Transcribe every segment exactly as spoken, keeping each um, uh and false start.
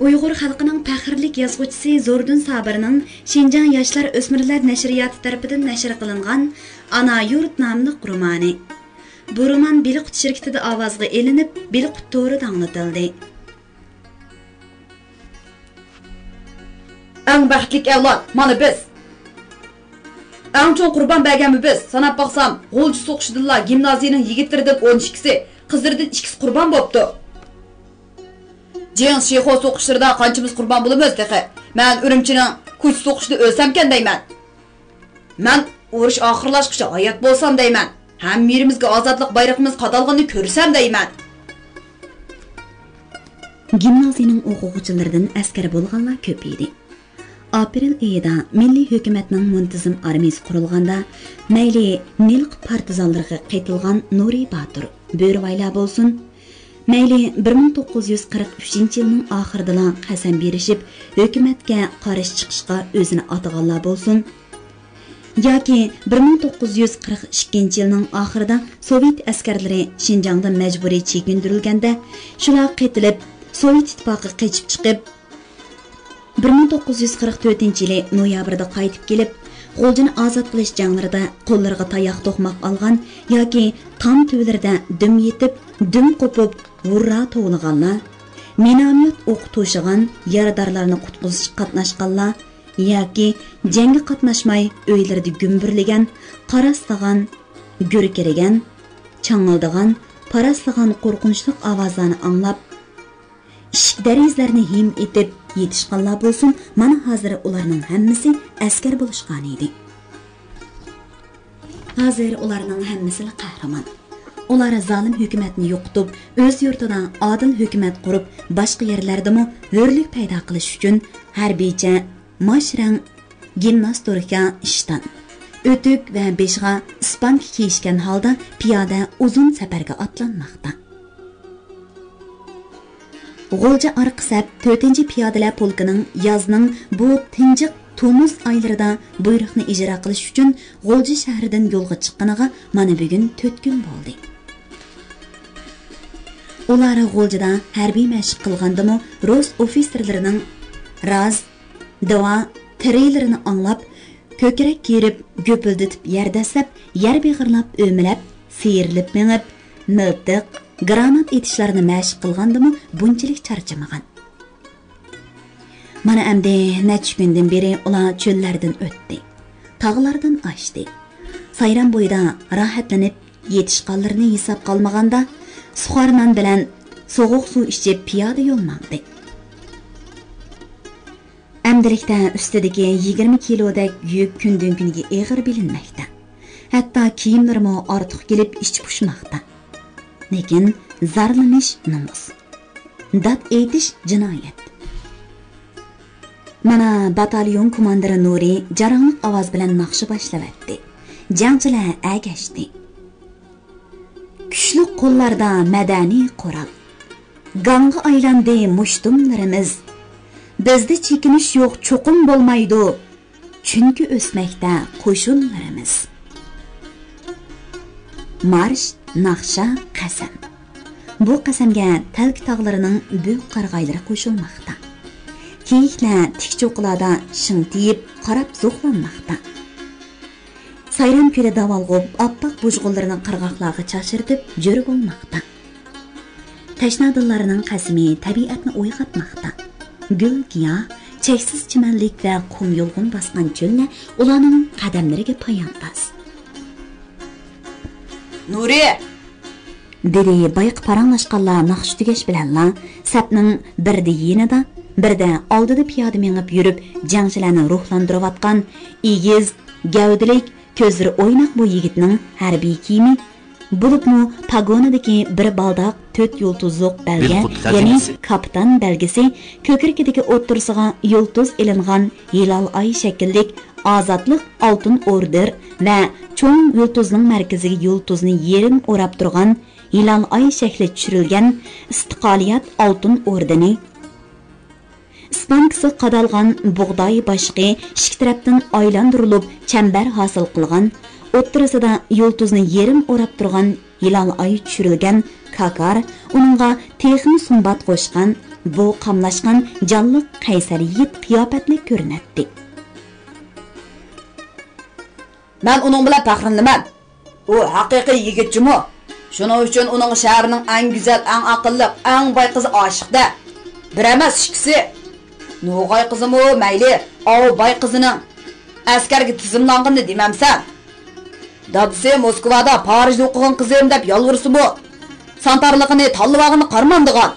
ئۇيغۇر خەلقىنىڭ پەخىرلىك يازغۇچىسى زوردۇن سابىرنىڭ شىنجاڭ ياشلار ئۆسمۈرلەر نەشرىياتى تەرىپىدىن نەشر قىلىنغان ئانا يۇرت ناملىق رومانى. بۇ رومان بېلىققۇت شىركىتىدە ئاۋازغا ئېلىنىپ، بېلىققۇت تورىدا ئاڭلىتىلدى. ئەڭ بەختلىك ئەۋلاد، مانا بىز. ئەڭ چوڭ قۇربان بەرگەنمۇ بىز. ساناپ باقسام، غۇلجا سوقۇشىدىنلا گىمنازىيىنىڭ يىگىتلىرىدىن ئون ئىككىسى، قىزلىرىدىن ئىككىسى قۇربان بوپتۇ. جيېڭ شىخۇ سوقۇشلىرىدا قانچىمىز قۇربان بولىمىز تېخى؟ مەن ئۈرۈمچىنىڭ كۇچ سوقۇشىدا ئۆلسەمكەن دەيمەن. مەن ئۇرۇش ئاخىرلاشقۇچە ھايات بولسام دەيمەن. ھەممە يېرىمىزگە ئازادلىق بايرىقىمىز قادالغىنىنى كۆرسەم دەيمەن. گىمنازىيىنىڭ ئوقۇغۇچىلىرىدىن ئەسكەر بولغانلار كۆپ ئىدى. ئاپرېل ئېيىدا مىللىي ھۆكۈمەتنىڭ مۇنتىزىم ئارمىيىسى قۇرۇلغاندا، مەيلى نىلقا پارتىزانلىرىغا قېتىلغان نۇرى باتۇر، بۆرىۋايلار بولسۇن، مەيلى بىر مىڭ توققۇز يۈز قىرىق ئۈچىنچى يىلنىڭ ئاخىرىدىلا قەسەم بېرىشىپ، ھۆكۈمەتكە قارشى چىقىشقا ئۆزىنى ئاتىغانلار بولسۇن، ياكى بىر مىڭ توققۇز يۈز قىرىق ئىككىنچى يىلنىڭ ئاخىرىدا سوۋېت ئەسكەرلىرى شىنجاڭدا مەجبۇرىي چېكىندۈرۈلگەندە، شۇلار قېتىلىپ، سوۋېت ئىتتىپاقىغا قېچىپ چىقىپ، بىر مىڭ توققۇز يۈز قىرىق تۆتىنچى يىلى نويابىردا قايتىپ كېلىپ، غۇلجىنى ئازاد قىلىش جەڭلىرىدە قوللىرىغا تاياق توقماق ئالغان ياكى تام تۈۋىلىرىدە دۈم يېتىپ، دۈم قوپۇپ، ھۇررا توۋلىغانلار، مىنوميوت ئوقى توشۇغان، يارىدارلارنى قۇتقۇزۇشقا قاتناشقانلار ياكى جەڭگە قاتناشماي ئۆيلىرىدە گۈمبۈرلىگەن، قاراسلىغان، گۈركىرىگەن، چاڭىلدىغان، پاراسلىغان قورقۇنچلۇق ئاۋازلارنى ئاڭلاپ، ئىشىك دېرىزىلەرنى ھىم ئېتىپ يېتىشقانلار بولسۇن، مانا ھازىر ئۇلارنىڭ ھەممىسى ئەسكەر بولۇشقان ئىدى. ھازىر ئۇلارنىڭ ھەممىسىلا قەھرىمان. ئۇلار زالىم ھۆكۈمەتنى يوقىتىپ، ئۆز يۇرتىدا ئادىل ھۆكۈمەت قۇرۇپ، باشقا يەرلەردىمۇ ھۆرلۈك پەيدا قىلىش ئۈچۈن ھەربىيچە ماش رەڭ گىمناستوركا، ئىشتان، ئۆتۈك ۋە بېشىغا ئىسپانكا كىيىشكەن ھالدا پىيادە ئۇزۇن سەپەرگە ئاتلانماقتا. غۇلجا ئارقا سەپ تۆتىنچى پىيادىلەر پولكىنىڭ يازنىڭ بۇ تىنچىق تومۇز ئايلىرىدا بۇيرۇقنى ئىجرا قىلىش ئۈچۈن غۇلجا شەھىرىدىن يولغا چىققىنىغا مانا بۈگۈن تۆت كۈن بولدى. ئۇلار غۇلجىدا ھەربىي مەشىق قىلغاندىمۇ، رۇس ئوفىتسېرلىرىنىڭ راز، دىۋا، تىرىلىرىنى ئاڭلاپ، كۆكرەك كېرىپ، گۈپۈلدىتىپ يەر دەسسەپ، يەر بېغىرلاپ ئۆمىلەپ، سىيرىلىپ مېڭىپ، مىلتىق، گرانات ئېتىشلارنى مەشىق قىلغاندىمۇ بۇنچىلىك چارچىمىغان. مانا ئەمدى نەچچە كۈندىن بېرى ئۇلار چۆللەردىن ئۆتتى، تاغلاردىن ئاشتى. سايرام بويىدا راھەتلىنىپ يېتىشقانلىرىنى ھېسابقا ئالمىغاندا، سۇخار نان بىلەن سوغۇق سۇ ئىچىپ پىيادە يول ماڭدى. ئەمدىلىكتە ئۈستىدىكى يىگىرمە كىلودەك يۈك كۈندىن كۈنگە ئېغىر بىلىنمەكتە. ھەتتا كىيىملىرىمۇ ئارتۇق كېلىپ ئىچى پۇشماقتا. لېكىن زارلىنىش نومۇس. داد ئېيتىش جىنايەت. مانا، باتاليون كوماندىرى نۇرى جاراڭلىق ئاۋاز بىلەن ناخشا باشلىۋەتتى. جەڭچىلەر ئەگەشتى. كۈچلۈك قوللاردا مەدەنىي قورال. گاڭغا ئايلاندى مۇشتۇملىرىمىز. بىزدە چېكىنىش يوق، چوقۇم بولمايدۇ. چۈنكى ئۆسمەكتە قوشۇنلىرىمىز. مارش، ناخشا، قەسەم. بۇ قەسەمگە تەلكە تاغلىرىنىڭ بۈك قارىغايلىرى قوشۇلماقتا. كېيىكلەر تىك چوققىلاردا شىڭتىيىپ، قاراپ زوقلانماقتا. سايرام كۆلى داۋالغۇپ، ئاپئاق بۇژغۇنلىرىنى قىرغاقلارغا چاچرىتىپ جۆر بولماقتا. تەشنا دىللارنىڭ قەسىمى تەبىئەتنى ئويغاتماقتا. گۈل-گىياھ، چەكسىز چىمەنلىك ۋە قۇم يۇلغۇن باسقان چۆللەر ئۇلارنىڭ قەدەملىرىگە پايانداز. نۇرى! دېدى بايىقى پاراڭلاشقانلار ناخشا تۈگەش بىلەنلا، سەپنىڭ بىردە يېنىدا، بىردە ئالدىدا پىيادە مېڭىپ يۈرۈپ، جەڭچىلەرنى روھلاندۇرۇۋاتقان ئېگىز، گەۋدىلىك، كۆزلىرى ئويناق بۇ يىگىتنىڭ ھەربىي كىيىمى، بولۇپمۇ پاگونىدىكى بىر بالداق تۆت يۇلتۇزلۇق بەلگە، بىلقۇت يەنى خەزىنىسى. كاپىتان بەلگىسى، كۆكرىكىدىكى ئوتتۇرىسىغا يۇلتۇز ئېلىنغان ھىلال ئاي شەكىللىك ئازادلىق ئالتۇن ئوردېر ۋە چوڭ يۇلتۇزنىڭ مەركىزىگە يۇلتۇزنى يېرىم ئوراپ تۇرغان ھىلال ئاي شەكلى چۈشۈرۈلگەن ئىستىقلالىيەت ئالتۇن ئوردېنى، ئىسپانكىسى قادالغان بۇغداي باشىقى ئىككى تەرەپتىن ئايلاندۇرۇلۇپ چەمبەر ھاسىل قىلغان، ئوتتۇرىسىدا يۇلتۇزنى يېرىم ئوراپ تۇرغان ھىلال ئاي چۈشۈرۈلگەن كاكار، ئۇنىڭغا تېخىمۇ سۇمبات قوشقان بۇ قاملاشقان جانلىق قەيسەر يىگىت قىياپەتلىك كۆرۈنەتتى. مەن ئۇنىڭ بىلەن پەخىرلىنىمەن. ئۇ ھەقىقىي يىگىت جۇمۇ. شۇنىڭ ئۈچۈن ئۇنىڭغا شەھەرنىڭ ئەڭ گۈزەل، ئەڭ ئەقىللىق، ئەڭ باي قىزى ئاشىق-دە. بىر ئەمەس، ئىككىسى. نوغاي قىزىمۇ مەيلى، ئاۋۇ باي قىزىنىڭ ئەسكەرگە تىزىملانغىنىنى دېمەمسەن؟ دادىسى موسكۋادا پارىژدا ئوقۇغان قىزىم دەپ يالۋۇرسىمۇ، سانتارلىقىنى تاللىۋالغىنىنى قارىمامدىغان.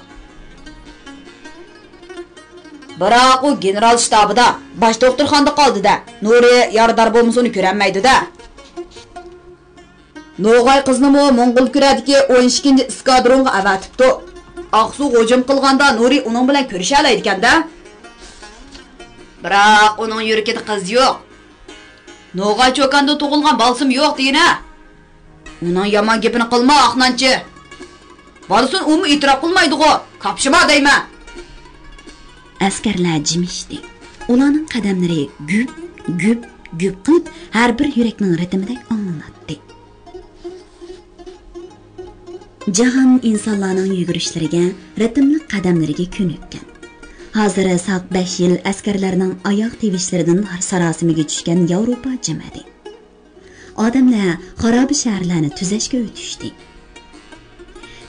بىراق ئۇ گېنېرال شتابىدا، باش دوختۇرخانىدا قالدى-دە. نۇرى يارىدار بولمىسا ئۇنى كۆرەلمەيدۇ-دە. نوغاي قىزنىمۇ موڭغۇل كۈرەدىكى ئون ئىككىنچى ئېسكادرونغا ئەۋەتىپتۇ. ئاقسۇغا ھۇجۇم قىلغاندا نۇرى ئۇنىڭ بىلەن كۆرۈشەلەيدىكەن-دە. بىراق ئۇنىڭ يۈرىكىدە قىز يوق. نوغاي چوكاندىن تۇغۇلغان بالىسىمۇ يوق دېگىنە. ئۇنىڭ يامان گېپىنى قىلما، ئاقنانچى. بالىسىنى ئۇمۇ ئېتىراپ قىلمايدىغۇ، كاپشىما دەيمەن. ئەسكەرلەر جىمىشتى. ئۇلارنىڭ قەدەملىرى گۈپ، گۈپ، گۈپ قىلىپ، ھەر بىر يۈرەكنىڭ رىتىمىدەك ئاڭلىناتتى. جاھان ئىنسانلارنىڭ يۈگۈرۈشلىرىگە، رىتىملىق قەدەملىرىگە كۆنۈككەن. ھازىر ساق بەش يىل ئەسكەرلەرنىڭ ئاياغ تىۋىشلىرىدىن ساراسىمىگە چۈشكەن ياۋروپا جىم ئىدى. ئادەملەر خارابە شەھەرلەرنى تۈزەشكە ئۆتۈشتى.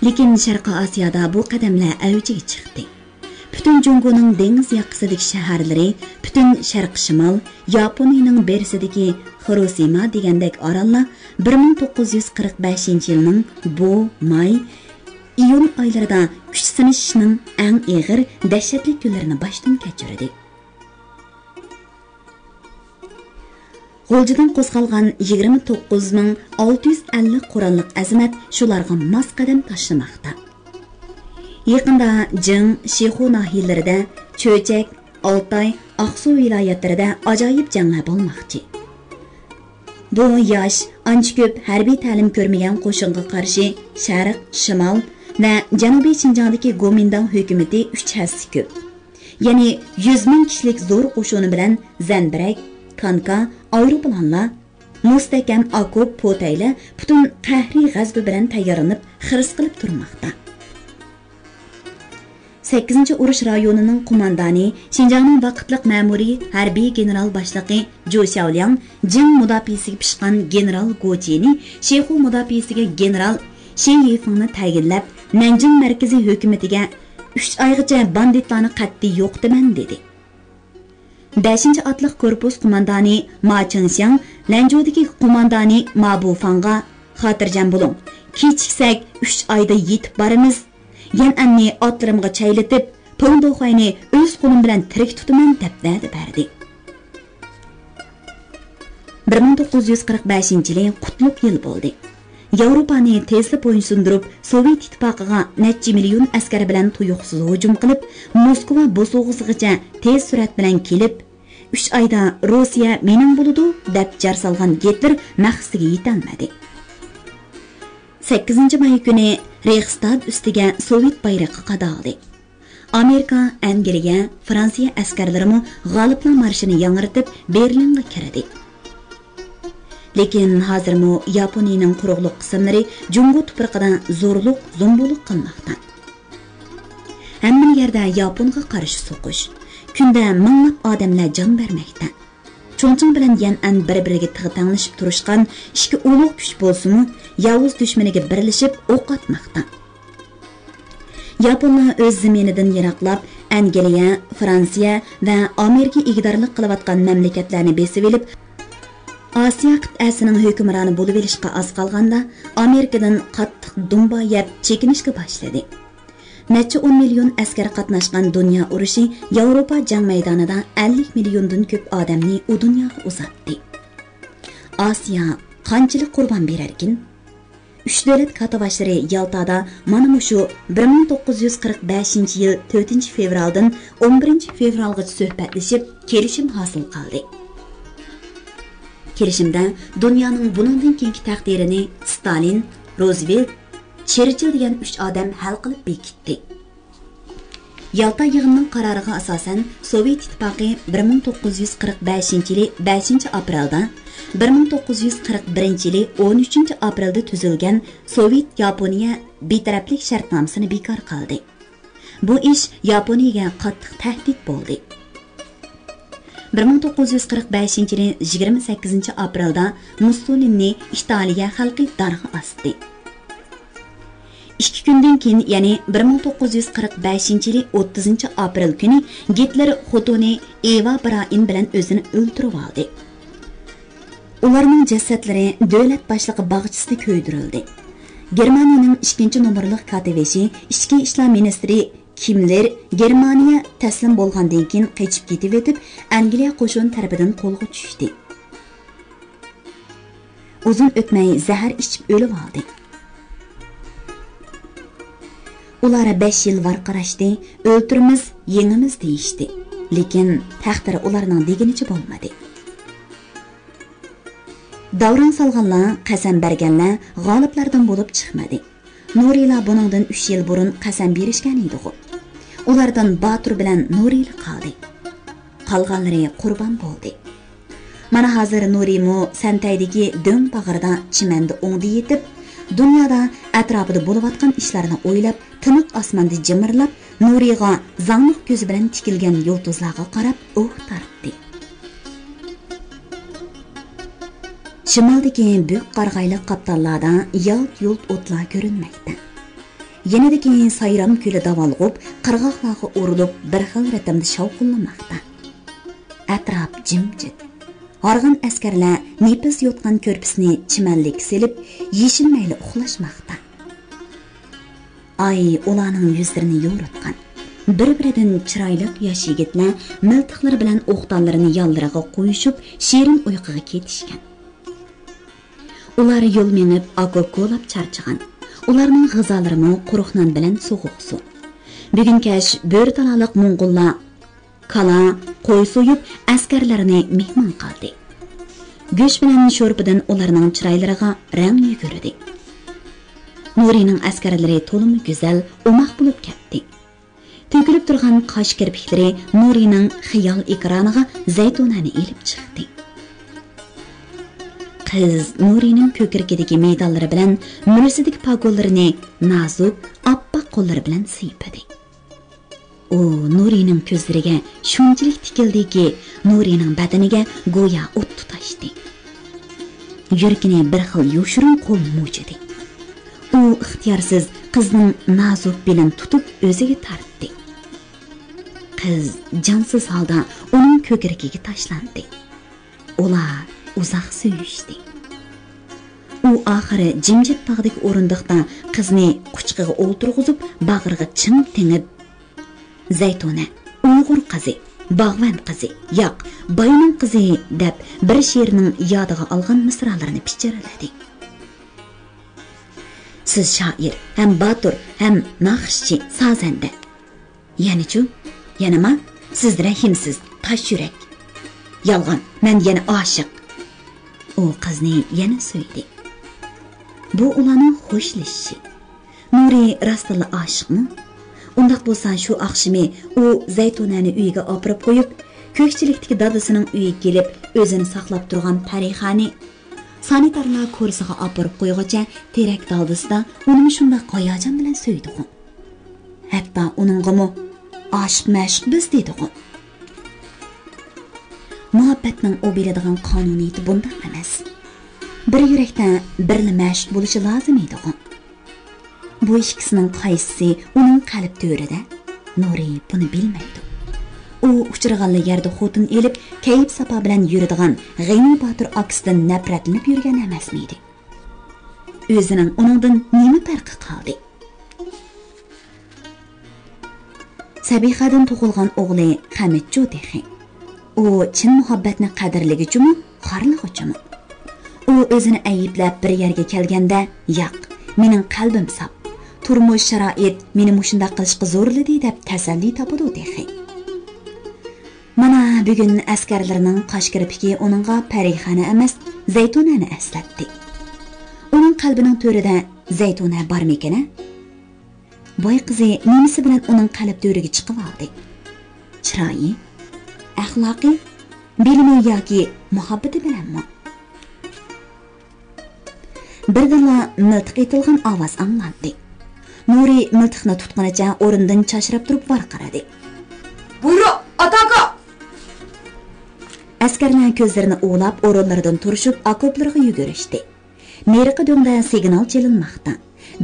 لېكىن شەرقىي ئاسىيادا بۇ قەدەملەر ئەۋجىگە چىقتى. پۈتۈن جۇڭگونىڭ دېڭىز ياقىسىدىكى شەھەرلىرى، پۈتۈن شەرقىي شىمال، ياپونىيىنىڭ بېرىسىدىكى خىروشىما دېگەندەك ئاراللار بىر مىڭ توققۇز يۈز قىرىق بەشىنچى يىلنىڭ بۇ، ماي، ئىيۇن ئايلىرىدا كۈچ سىنىشىشنىڭ ئەڭ ئېغىر، دەھشەتلىك كۈنلىرىنى باشتىن كەچۈردى. غۇلجىدىن قوزغالغان يىگىرمە توققۇز مىڭ ئالتە يۈز ئەللىك قوراللىق ئەزىمەت شۇلارغا ماس قەدەم تاشلىماقتا. يېقىندا جىڭ، شىخۇ ناھىيەلىرىدە، چۆچەك، ئالتاي، ئاقسۇ ۋىلايەتلىرىدە ئاجايىپ جەڭلەر بولماقچى. بۇ ياش، ئانچە كۆپ ھەربىي تەلىم كۆرمىگەن قوشۇنغا قارشى شەرق، شىمال ۋە جەنۇبىي شىنجاڭدىكى گومىنداڭ ھۆكۈمىتى ئۈچ ھەسسە كۆپ. يەنى يۈز مىڭ كىشىلىك زور قوشۇنى بىلەن زەمبىرەك، تانكا، ئايروپىلانلار، مۇستەھكەم ئاكوپ، پوتەيلەر پۈتۈن قەھرىي غەزىپى بىلەن تەييارلىنىپ، خىرىس قىلىپ تۇرماقتا. سەككىزىنچى ئۇرۇش رايونىنىڭ قوماندانى، شىنجاڭنىڭ ۋاقىتلىق مەمۇرىي ھەربىي گېنېرال باشلىقى جۇ شياۋلياڭ جىڭ مۇداپىئەسىگە پىشقان گېنېرال گو جىنى شىخۇ مۇداپىئەسىگە گېنېرال شى يىفېڭنى تەيىنلەپ، نەنجىڭ مەركىزىي ھۆكۈمىتىگە ئۈچ ئايغىچە باندىتلارنى قەتئىي يوقىتىمەن، دېدى. بەشىنچى ئاتلىق كورپۇس قوماندانى ما چېڭشياڭ لەنجۇدىكى قوماندانى ما بۇفاڭغا، خاتىرجەم بولۇڭ، كېچىكسەك ئۈچ ئايدا يېتىپ بارىمىز، يەنئەننى ئاتلىرىمغا چەيلىتىپ، پېڭ دېخۇەينى ئۆز قولۇم بىلەن تىرىك تۇتىمەن، دەپ ۋەدە بەردى. بىر مىڭ توققۇز يۈز قىرىق بەشىنچى يىلى قۇتلۇق يىل بولدى. ياۋروپانى تېزلا بويسۇندۇرۇپ، سوۋېت ئىتتىپاقىغا نەچچە مىليون ئەسكەر بىلەن تۇيۇقسىز ھۇجۇم قىلىپ، موسكۋا بوسۇغىسىغىچە تېز سۈرئەت بىلەن كېلىپ، ئۈچ ئايدا روسىيە مېنىڭ بولىدۇ، دەپ جار سالغان گىتلېر مەقسىتىگە يېتەلمىدى. سەككىزىنچى ماي كۈنى رېخستاگ ئۈستىگە سوۋېت بايرىقى قادالدى. ئامېرىكا، ئەنگلىيە، فرانسىيە ئەسكەرلىرىمۇ غالىبلار مارشىنى ياڭرىتىپ، بېرلىنغا كىردى. لېكىن ھازىرمۇ ياپونىيىنىڭ قۇرۇقلۇق قىسىملىرى جۇڭگو تۇپرىقىدا زورلۇق، زومبۇلۇق قىلماقتا. ھەممە يەردە ياپونغا قارشى سوقۇش. كۈندە مىڭلاپ ئادەملەر جان بەرمەكتە. چۇڭچىڭ بىلەن يەنئەن بىر-بىرىگە تىغ تەڭلىشىپ تۇرۇشقان ئىككى ئۇلۇغ كۈچ بولسىمۇ، ياۋۇز دۈشمىنىگە بىرلىشىپ ئوق ئاتماقتا. ياپونلار ئۆز زېمىنىدىن يىراقلاپ، ئەنگلىيە، فرانسىيە ۋە ئامېرىكا ئىگىدارلىق قىلىۋاتقان مەملىكەتلەرنى بېسىۋېلىپ، ئاسىيا قىتئەسىنىڭ ھۆكۈمرانى بولۇۋېلىشقا ئاز قالغاندا، ئامېرىكىدىن قاتتىق دۇمبا يەپ چېكىنىشكە باشلىدى. نەچچە ئون مىليون ئەسكەر قاتناشقان دۇنيا ئۇرۇشى ياۋروپا جەڭ مەيدانىدا ئەللىك مىليوندىن كۆپ ئادەمنى ئۇ دۇنياغا ئۇزاتتى. ئاسىيا قانچىلىك قۇربان بېرەركىن؟ ئۈچ دۆلەت كاتتىباشلىرى يالتادا مانا مۇشۇ بىر مىڭ توققۇز يۈز قىرىق بەشىنچى يىل تۆتىنچى فېۋرالدىن ئون بىرىنچى فېۋرالغىچە سۆھبەتلىشىپ، كېلىشىم ھاسىل قىلدى. كېلىشىمدە دۇنيانىڭ بۇنىڭدىن كېيىنكى تەقدىرىنى ستالىن، روزۋېلت، چېرچىل دېگەن ئۈچ ئادەم ھەل قىلىپ بېكىتتى. يالتا يىغىنىنىڭ قارارىغا ئاساسەن، سوۋېت ئىتتىپاقى بىر مىڭ توققۇز يۈز قىرىق بەشىنچى يىلى بەشىنچى ئاپرېلدا، بىر مىڭ توققۇز يۈز قىرىق بىرىنچى يىلى ئون ئۈچىنچى ئاپرېلدا تۈزۈلگەن سوۋېت ياپونىيە بىتەرەپلىك شەرتنامىسىنى بىكار قىلدى. بۇ ئىش ياپونىيەگە قاتتىق تەھدىت بولدى. بىر مىڭ توققۇز يۈز قىرىق بەشىنچى يىلى يىگىرمە سەككىزىنچى ئاپرېلدا مۇسسولىنىنى ئىتالىيە خەلقى دارغا ئاستى. ئىككى كۈندىن كېيىن، يەنى بىر مىڭ توققۇز يۈز قىرىق بەشىنچى يىلى ئوتتۇزىنچى ئاپرېل كۈنى گىتلېر خوتۇنى ئېۋا برائىن بىلەن ئۆزىنى ئۆلتۈرۈۋالدى. ئۇلارنىڭ جەسەتلىرى دۆلەت باشلىقى باغچىسىدا كۆيدۈرۈلدى. گېرمانىيىنىڭ ئىككىنچى نومۇرلۇق كاتتىبېشى، ئىچكى ئىشلار مىنىستىرى كىملېر گېرمانىيە تەسلىم بولغاندىن كېيىن قېچىپ كېتىۋېتىپ، ئەنگلىيە قوشۇن تەرىپىدىن قولغا چۈشتى. ئۇزۇن ئۆتمەي زەھەر ئىچىپ ئۆلۈۋالدى. ئۇلار بەش يىل ۋارقىراشتى، «ئۆلتۈرىمىز، يېڭىمىز» دېيىشتى. لېكىن تەقدىر ئۇلارنىڭ دېگىنىچە بولمىدى. داۋراڭ سالغانلار، قەسەم بەرگەنلەر غالىپلاردىن بولۇپ چىقمىدى. نۇرىلا بۇنىڭدىن ئۈچ يىل بۇرۇن قەسەم بېرىشكەن ئىدىغۇ. ئۇلاردىن باتۇر بىلەن نۇرىلا قالدى. قالغانلىرى قۇربان بولدى. مانا ھازىر نۇرىمۇ سەنتەيدىكى دۆڭ باغرىدا چىمەندە ئوڭدا يېتىپ، دۇنيادا، ئەتراپىدا بولۇۋاتقان ئىشلارنى ئويلاپ، تىنىق ئاسماندا جىمىرلاپ، نۇرىغا زاڭلىق كۆزى بىلەن تىكىلگەن يۇلتۇزلارغا قاراپ ئۇھ تارتتى. شىمالدىكى بۈك قارىغايلىق قاپتاللاردا يالت-يۇلت ئوتلار كۆرۈنمەكتە. يېنىدىكى سايرام كۆلى داۋالغۇپ، قىرغاقلارغا ئۇرۇلۇپ، بىر خىل رىتىمدا شاۋقۇنلىماقتا. ئەتراپ جىمجىت. ھارغان ئەسكەرلەر نېپىز يوتقان كۆرپىسىنى چىمەنلىككە سېلىپ، يېشىنمەيلا ئۇخلاشماقتا. ئاي ئۇلارنىڭ يۈزلىرىنى يورۇتقان. بىر-بىرىدىن چىرايلىق ياش يىگىتلەر مىلتىقلىرى بىلەن ئوقدانلىرىنى يانلىرىغا قويۇشۇپ، شېرىن ئۇيقۇغا كېتىشكەن. ئۇلار يول مېڭىپ، ئاكوپ كولاپ چارچىغان. ئۇلارنىڭ غىزالىرىمۇ قۇرۇق نان بىلەن سوغۇق سۇ. بۈگۈن كەچ بۆرە تالالىق موڭغۇللار كالا، قوي سويۇپ، ئەسكەرلەرنى مېھمان قىلدى. گۆش بىلەن شورپىدىن ئۇلارنىڭ چىرايلىرىغا رەڭ يۈگۈردى. نۇرىنىڭ ئەسكەرلىرى تولىمۇ گۈزەل، ئوماق بولۇپ كەتتى. تۆكۈلۈپ تۇرغان قاش كىرپىكلىرى نۇرىنىڭ خىيال ئېكرانىغا زەيتۇنەنى ئېلىپ چىقتى. قىز نۇرىنىڭ كۆكرىكىدىكى مېداللىرى بىلەن مۈرىسىدىكى پاگونلىرىنى نازۇك، ئاپئاق قوللىرى بىلەن سىيپىدى. ئۇ نۇرىنىڭ كۆزلىرىگە شۇنچىلىك تىكىلدىكى، نۇرىنىڭ بەدىنىگە گويا ئوت تۇتاشتى. يۈرىكىنى بىر خىل يوشۇرۇن قول مۇجۇدى. ئۇ ئىختىيارسىز قىزنىڭ نازۇك بېلىنى تۇتۇپ ئۆزىگە تارتتى. قىز جانسىز ھالدا ئۇنىڭ كۆكرىكىگە تاشلاندى. ئۇلار ئۇزاق سۆيۈشتى. ئۇ ئاخىرى جىمجىت باغدىكى ئورۇندۇقتا قىزنى قۇچىقىغا ئولتۇرغۇزۇپ، باغرىغا چىڭ تېڭىپ، «زەيتۇنە، ئۇيغۇر قىزى، باغۋەن قىزى، ياق، باينىڭ قىزى» دەپ، بىر شېئىرنىڭ يادىغا ئالغان مىسرالىرىنى پىچىرلىدى. «سىز شائىر، ھەم باتۇر، ھەم ناخشىچى، سازەندە.» «يەنىچۇ؟ يەنىما؟ سىز رەھىمسىز، تاش يۈرەك.» «يالغان، مەن يەنە ئاشىق.» ئۇ قىزنى يەنە سۆيدى. بۇ ئۇلارنىڭ خوشلىشىشى. نۇرى راستتىنلا ئاشىقمۇ؟ ئۇنداق بولسا، شۇ ئاخشىمى ئۇ زەيتۇنەنى ئۆيىگە ئاپىرىپ قويۇپ، كۆكچىلىكتىكى دادىسىنىڭ ئۆيىگە كېلىپ، ئۆزىنى ساقلاپ تۇرغان پەرىخانى سانىتارلار كورسىغا ئاپىرىپ قويغۇچە، تېرەك دالدىسىدا ئۇنىمۇ شۇنداق ھاياجان بىلەن سۆيدىغۇ. ھەتتا ئۇنىڭغىمۇ «ئاشىق-مەشۇق بىز» دېدىغۇ. مۇھەببەتنىڭ ئۇ بىلىدىغان قانۇنىيىتى بۇنداق ئەمەس. بىر يۈرەكتە بىرلا مەشۇق بولۇشى لازىم ئىدىغۇ. بۇ ئىككىسىنىڭ قايسىسى ئۇنىڭ قەلب تۆرىدە؟ نۇرى بۇنى بىلمەيدۇ. ئۇ ئۇچرىغانلا يەردە خوتۇن ئېلىپ، كەيپ-ساپا بىلەن يۈرىدىغان غېنى باتۇر ئاكىسىدىن نەپرەتلىنىپ يۈرگەن ئەمەسمىدى؟ ئۆزىنىڭ ئۇنىڭدىن نېمە پەرقى قالدى؟ سەبىخەدىن تۇغۇلغان ئوغلى خەمىتچۇ تېخى. ئۇ چىن مۇھەببەتنى قەدىرلىگۈچىمۇ، خارلىغۇچىمۇ؟ ئۇ ئۆزىنى ئەيىبلەپ بىر يەرگە كەلگەندە، «ياق، مېنىڭ قەلبىم ساپ. تۇرمۇش شارائىت مېنى مۇشۇنداق قىلىشقا زورلىدى» دەپ تەسەللى تاپىدۇ تېخى. مانا، بۈگۈن ئەسكەرلىرىنىڭ قاش كىرپىكى ئۇنىڭغا پەرىخانە ئەمەس، زەيتۇنەنى ئەسلەتتى. ئۇنىڭ قەلبىنىڭ تۆرىدە زەيتۇنە بارمىكىن؟ باي قىزى نېمىسى بىلەن ئۇنىڭ قەلب تۆرىگە چىقىۋالدى؟ چىرايى؟ ئەخلاقى؟ بىلىمى ياكى مۇھەببىتى بىلەنمۇ؟ بىردىنلا مىلتىق ئېتىلغان ئاۋاز ئاڭلاندى. نۇرى مىلتىقنى تۇتقىنىچە ئورنىدىن چاچراپ تۇرۇپ ۋارقىرىدى. بۇيرۇق، ئاتاكا! ئەسكەرلەر كۆزلىرىنى ئۇۋىلاپ ئورۇنلىرىدىن تۇرۇشۇپ ئاكوپلىرىغا يۈگۈرۈشتى. نېرىقى دۆڭدە سىگنال چېلىنماقتا.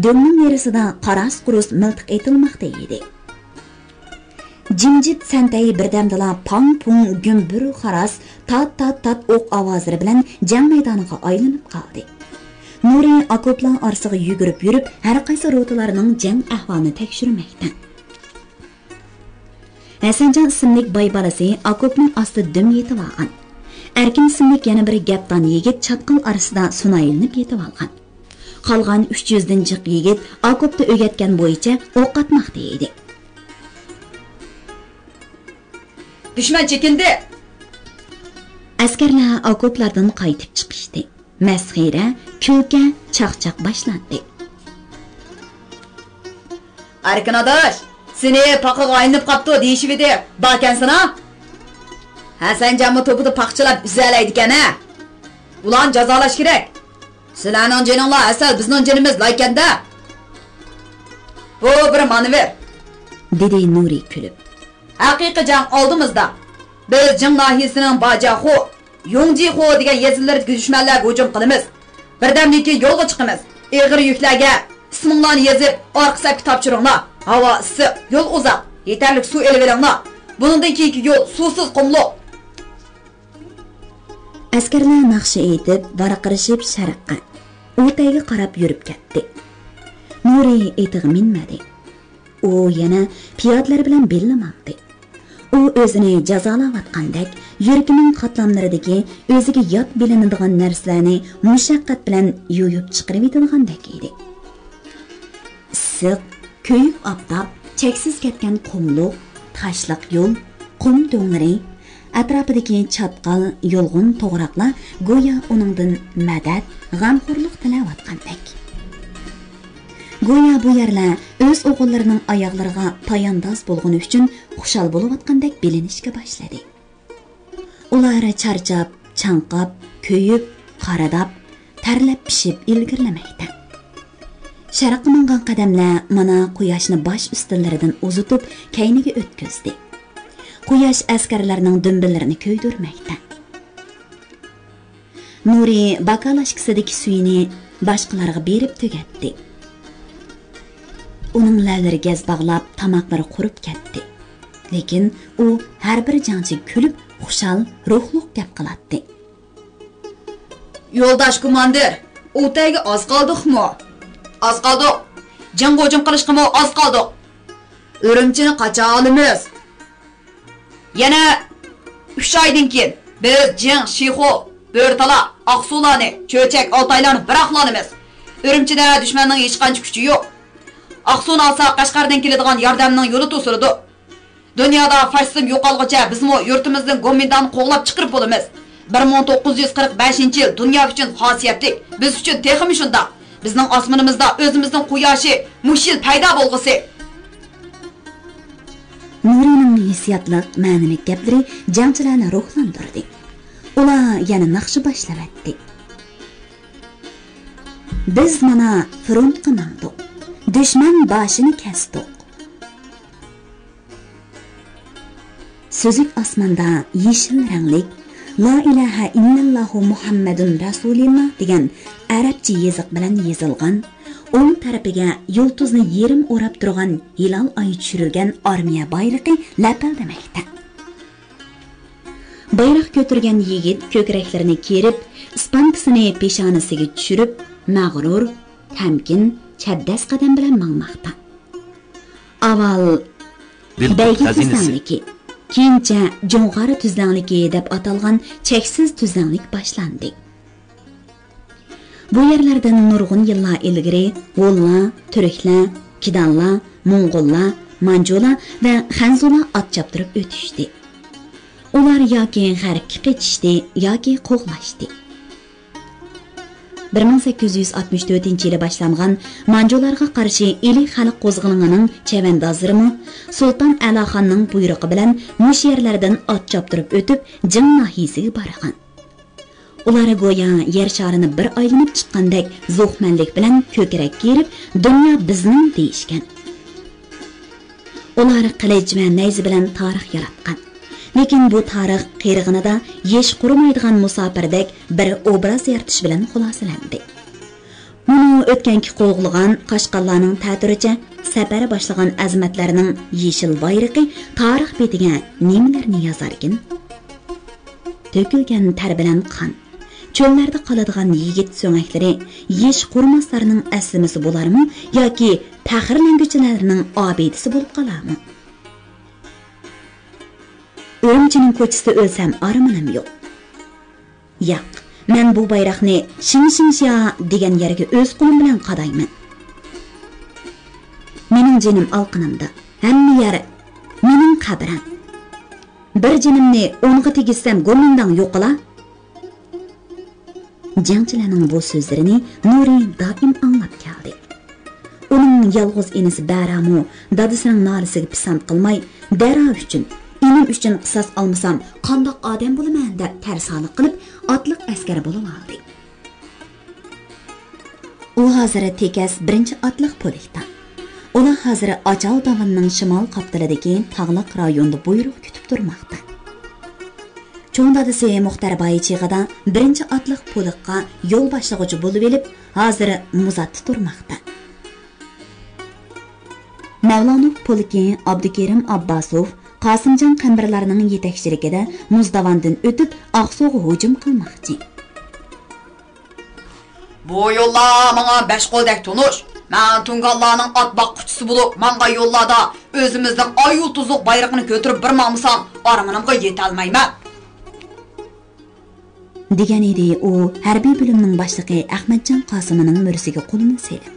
دۆڭنىڭ نېرىسىدا قاراس-قۇرۇس مىلتىق ئېتىلماقتا ئىدى. جىمجىت سەنتەي بىردەمدىلا پاڭ-پۇڭ، گۈمبۈر-خاراس، تات-تات-تات ئوق ئاۋازلىرى بىلەن جەڭ مەيدانىغا ئايلىنىپ قالدى. نۇرى ئاكوپلار ئارىسىغا يۈگۈرۈپ يۈرۈپ، ھەرقايسى روتىلارنىڭ جەڭ ئەھۋالىنى تەكشۈرمەكتە. ھەسەنجان ئىسىملىك باي بالىسى ئاكوپنى ئاستا دۈم يېتىۋالغان. ئەركىن ئىسىملىك يەنە بىر گەپدان يىگىت چاتقال ئارىسىدا سۇنايلىنىپ يېتىۋالغان. قالغان ئۈچ يۈزدىن جىق يىگىت ئاكوپتا ئۆگەتكەن بويىچە ئوق ئاتماقتا ئىدى. دۈشمەن چېكىندى! ئەسكەرلەر ئاكوپلاردىن قايتىپ چىقىشتى. مەسخىرە، كۈلكە، چاقچاق باشلاندى. ئەركىن ئاداش، سېنى پاقىغا ئايلىنىپ قاپتۇ دېيىشىۋىدى، باركەنسىنا؟ ھەسەنجانمۇ توپىدا پاقچىلاپ ئۈزەلەيدىكەن ھە؟ ئۇلارنى جازالاش كېرەك. سىلەرنىڭ جېنىڭلار ھەسەل، بىزنىڭ جېنىمىز لايكەندە. بۇ بىر مانېۋىر، دېدى نۇرى كۈلۈپ. ھەقىقىي جەڭ ئالدىمىزدا. بىز جىڭ ناھىيەسىنىڭ باجياخۇ، يۇڭجىخۇ دېگەن يېزىلىرىدىكى دۈشمەنلەرگە ھۇجۇم قىلىمىز. بىردەمدىن كېيىن يولغا چىقىمىز. ئېغىر يۈكلەرگە ئىسمىڭلارنى يېزىپ، ئارقا سەپكە تاپشۇرۇڭلار. ھاۋا ئىسسىق، يول ئۇزاق. يېتەرلىك سۇ ئېلىۋېلىڭلار. بۇنىڭدىن كېيىنكى يول سۇسىز، قۇملۇق. ئەسكەرلەر ناخشا ئېيتىپ، ۋارقىرىشىپ شەرققە، ئۇتەيگە قاراپ يۈرۈپ كەتتى. نۇرى ئېتىغا مىنمىدى. ئۇ يەنە پىيادىلەر بىلەن بىللە ماڭدى. ئۇ ئۆزىنى جازالاۋاتقاندەك، يۈرىكىنىڭ قاتلاملىرىدىكى ئۆزىگە يات بىلىنىدىغان نەرسىلەرنى مۇشەققەت بىلەن يۇيۇپ چىقىرىۋېتىدىغاندەك ئىدى. ئىسسىق، كۆيۈك ئاپتاپ، چەكسىز كەتكەن قۇملۇق، تاشلىق يول، قۇم دۆڭلىرى، ئەتراپىدىكى چاتقال، يۇلغۇن توغراقلار گويا ئۇنىڭدىن مەدەت، غەمخورلۇق تىلەۋاتقاندەك. گويا بۇ يەرلەر ئۆز ئوغۇللىرىنىڭ ئاياغلىرىغا پايانداز بولغىنى ئۈچۈن خۇشال بولۇۋاتقاندەك بىلىنىشكە باشلىدى. ئۇلار چارچاپ، چاڭقاپ، كۆيۈپ، قارىداپ، تەرلەپ پىشىپ ئىلگىرىلىمەكتە. شەرققە ماڭغان قەدەملەر مانا قۇياشنى باش ئۈستىلىرىدىن ئۇزىتىپ، كەينىگە ئۆتكۈزدى. قۇياش ئەسكەرلەرنىڭ دۈمبىلىرىنى كۆيدۈرمەكتە. نۇرى باكالاشكىسىدىكى سۈيىنى باشقىلارغا بېرىپ تۈگەتتى. ئۇنىڭ لەۋلىرى گەز باغلاپ، تاماقلىرى قۇرۇپ كەتتى. لېكىن ئۇ ھەر بىر جەڭچىگە كۈلۈپ، خۇشال، روھلۇق گەپ قىلاتتى. يولداش كوماندىر، ئۇتەيگە ئاز قالدۇقمۇ؟ ئاز قالدۇق. جىڭغا ھۇجۇم قىلىشقىمۇ ئاز قالدۇق. ئۈرۈمچىنى قاچان ئالىمىز؟ يەنە ئۈچ ئايدىن كېيىن بىز جىڭ، شىخۇ، بۆرتالا، ئاقسۇلارنى، چۆچەك، ئالتايلارنى بىراقلا ئالىمىز. ئۈرۈمچىدە دۈشمەننىڭ ھېچقانچە كۈچى يوق. ئاقسۇنى ئالساق، قەشقەردىن كېلىدىغان ياردەمنىڭ يولى توسۇلىدۇ. دۇنيادا فاشىزم يوقالغۇچە بىزمۇ يۇرتىمىزدىن گومىنداڭنى قوغلاپ چىقىرىپ بولىمىز. بىر مىڭ توققۇز يۈز قىرىق بەشىنچى يىل دۇنيا ئۈچۈن خاسىيەتلىك، بىز ئۈچۈن تېخىمۇ شۇنداق. بىزنىڭ ئاسمىنىمىزدا ئۆزىمىزنىڭ قۇياشى مۇشۇ يىل پەيدا بولغۇسى. نۇرىنىڭ ھېسسىياتلىق، مەنىلىك گەپلىرى جەڭچىلەرنى روھلاندۇردى. ئۇلار يەنە ناخشا باشلىۋەتتى. بىز مانا فرونتقا ماڭدۇق. دۈشمەن باشىنى كەستۇق. سۈزۈك ئاسماندا يېشىل رەڭلىك «لا ئىلاھە ئىللەللاھۇ مۇھەممەدۇن رەسۇلىللا» دېگەن ئەرەبچە يېزىق بىلەن يېزىلغان، ئوڭ تەرىپىگە يۇلتۇزنى يېرىم ئوراپ تۇرغان ھىلال ئاي چۈشۈرۈلگەن ئارمىيە بايرىقى لەپىلدىمەكتە. بايراق كۆتۈرگەن يىگىت كۆكرەكلىرىنى كېرىپ، ئىسپانكىسىنى پېشانىسىگە چۈشۈرۈپ، مەغرۇر، تەمكىن، چەبدەس قەدەم بىلەن ماڭماقتا. ئاۋۋال بەيگە تۈزلەڭلىكى، كېيىنچە جۇڭغار تۈزلەڭلىكى دەپ ئاتالغان چەكسىز تۈزلەڭلىك باشلاندى. بۇ يەرلەردىن نۇرغۇن يىللار ئىلگىرى ھونلار، تۈركلەر، كىدانلار، موڭغۇللار، مانجۇلار ۋە خەنزۇلار ئات چاپتۇرۇپ ئۆتۈشتى. ئۇلار ياكى غەربكە قېچىشتى، ياكى قوغلاشتى. بىر مىڭ سەككىز يۈز ئاتمىش تۆتىنچى يىلى باشلانغان مانجۇلارغا قارشى ئىلى خەلق قوزغىلىڭىنىڭ چەۋەندازلىرىمۇ سۇلتان ئەلاخاننىڭ بۇيرۇقى بىلەن مۇشۇ يەرلەردىن ئات چاپتۇرۇپ ئۆتۈپ، جىڭ ناھىيىسىگە بارغان. ئۇلار گويا يەر شارىنى بىر ئايلىنىپ چىققاندەك زوقمەنلىك بىلەن كۆكرەك كېرىپ، «دۇنيا بىزنىڭ» دېيىشكەن. ئۇلار قىلىچ ۋە نەيزە بىلەن تارىخ ياراتقان. لېكىن بۇ تارىخ قېرىغىنىدا يېشى قۇرۇمايدىغان مۇساپىردەك بىر ئوبراز يارىتىش بىلەن خۇلاسىلەندى. مۇنۇ ئۆتكەنكى قوغلىغان قاشقاللارنىڭ تەتۈرىچە سەپەر باشلىغان ئەزىمەتلەرنىڭ يېشىل بايرىقى تارىخ بېتىگە نېمىلەرنى يازاركىن؟ تۆكۈلگەن تەر بىلەن قان، چۆللەردە قالىدىغان يىگىت سۆڭەكلىرى يېشى قۇرۇماسلارنىڭ ئەسلىمىسى بولارمۇ ياكى پەخىرلەنگۈچىلەرنىڭ ئابىدىسى بولۇپ قالارمۇ؟ ئۈرۈمچىنىڭ كوچىسىدا ئۆلسەم ئارمىنىم يوق. ياق، مەن بۇ بايراقنى شىڭشىڭشيا دېگەن يەرگە ئۆز قولۇم بىلەن قادايمەن. مېنىڭ جېنىم ئالقىنىمدا، ھەممە يەر مېنىڭ قەبرەم. بىر جېنىمنى ئونغا تېگىشسەم گومىنداڭ يوقىلا. جەڭچىلەرنىڭ بۇ سۆزلىرىنى نۇرى دائىم ئاڭلاپ كەلدى. ئۇنىڭ يالغۇز ئىنىسى بەرامۇ دادىسىنىڭ نالىسىگە پىسەنت قىلماي، «دەرا ئۈچۈن، ئىنىم ئۈچۈن قىساس ئالمىسام، قانداق ئادەم بولىمەن؟» دەپ تەرسالىق قىلىپ، ئاتلىق ئەسكەر بولۇۋالدى. ئۇ ھازىر تېكەس بىرىنچى ئاتلىق پولكتا. ئۇلار ھازىر ئاچال داۋاننىڭ شىمال قاپتىلىدىكى تاغلىق رايوندا بۇيرۇق كۈتۈپ تۇرماقتا. چوڭ دادىسى مۇختەر باي چېغىدا بىرىنچى ئاتلىق پولكقا يول باشلىغۇچى بولۇۋېلىپ، ھازىر مۇزاتتا تۇرماقتا. مەۋلانوف پولكى ئابدۇكېرىم ئابباسوف، قاسىمجان قەمبىرلارنىڭ يېتەكچىلىكىدە مۇزداۋاندىن ئۆتۈپ، ئاقسۇغا ھۇجۇم قىلماقچى. بۇ يوللار ماڭا بەش قولدەك تونۇش. مەن تۇڭگانلارنىڭ ئات باققۇچىسى بولۇپ ماڭغان يوللاردا ئۆزىمىزنىڭ ئاي يۇلتۇزلۇق بايرىقىنى كۆتۈرۈپ بېرىپ ماڭمىسام، ئارمىنىمغا يېتەلمەيمەن. دېگەن ئىدى ئۇ ھەربىي بۆلۈمنىڭ باشلىقى ئەخمەتجان قاسىمىنىڭ مۈرىسىگە قولىنى سېلىپ.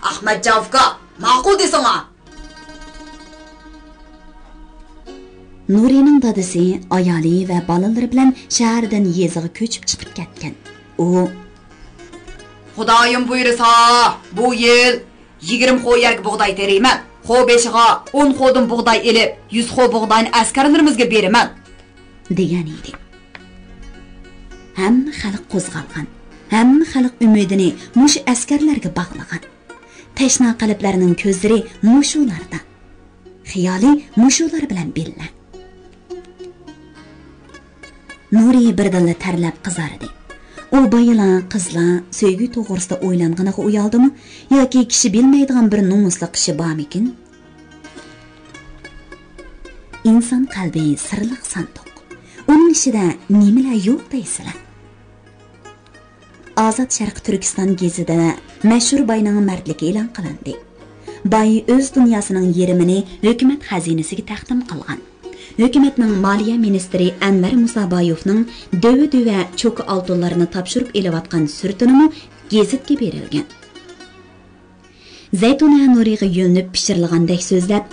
ئەخمەتجان ئۇكا، ماقۇل دېسىڭا! نۇرىنىڭ دادىسى، ئايالى ۋە بالىلىرى بىلەن شەھەردىن يېزىغا كۆچۈپ چىقىپ كەتكەن. ئۇ، خۇدايىم بۇيرۇسا، بۇ يىل يىگىرمە خو يەرگە بۇغداي تېرىيمەن. خو بېشىغا ئون خودىن بۇغداي ئېلىپ، يۈز خو بۇغداينى ئەسكەرلىرىمىزگە بېرىمەن، دېگەن ئىدى. ھەممە خەلق قوزغالغان، ھەممە خەلق ئۈمىدىنى مۇشۇ ئەسكەرلەرگە باغلىغان. تەشنا قەلبلەرنىڭ كۆزلىرى مۇشۇلاردا، خىيالى مۇشۇلار بىلەن بىللە. نۇرى بىردىنلا تەرلەپ قىزاردى. ئۇ بايىلا، قىزلا سۆيگۈ توغرىسىدا ئويلانغىنىغا ئۇيالدىمۇ ياكى كىشى بىلمەيدىغان بىر نومۇسلۇق ئىشى بارمىكىن؟ ئىنسان قەلبى سىرلىق ساندۇق. ئۇنىڭ ئىچىدە نېمىلەر يوق دەيسىلە؟ ئازاد شەرقىي تۈركىستان گېزىتىدە مەشھۇر باينىڭ مەردلىكى ئېلان قىلىندى. باي ئۆز دۇنياسىنىڭ يېرىمىنى ھۆكۈمەت خەزىنىسىگە تەقدىم قىلغان. ھۆكۈمەتنىڭ مالىيە مىنىستىرى ئەنۋەر مۇسابايېۋنىڭ دۆۋە-دۆۋە چوكا ئالتۇنلىرىنى تاپشۇرۇپ ئېلىۋاتقان سۈرىتىنىمۇ گېزىتكە بېرىلگەن. زەيتۇنە نۇرىغا يۆلىنىپ پىچىرلىغاندەك سۆزلەپ،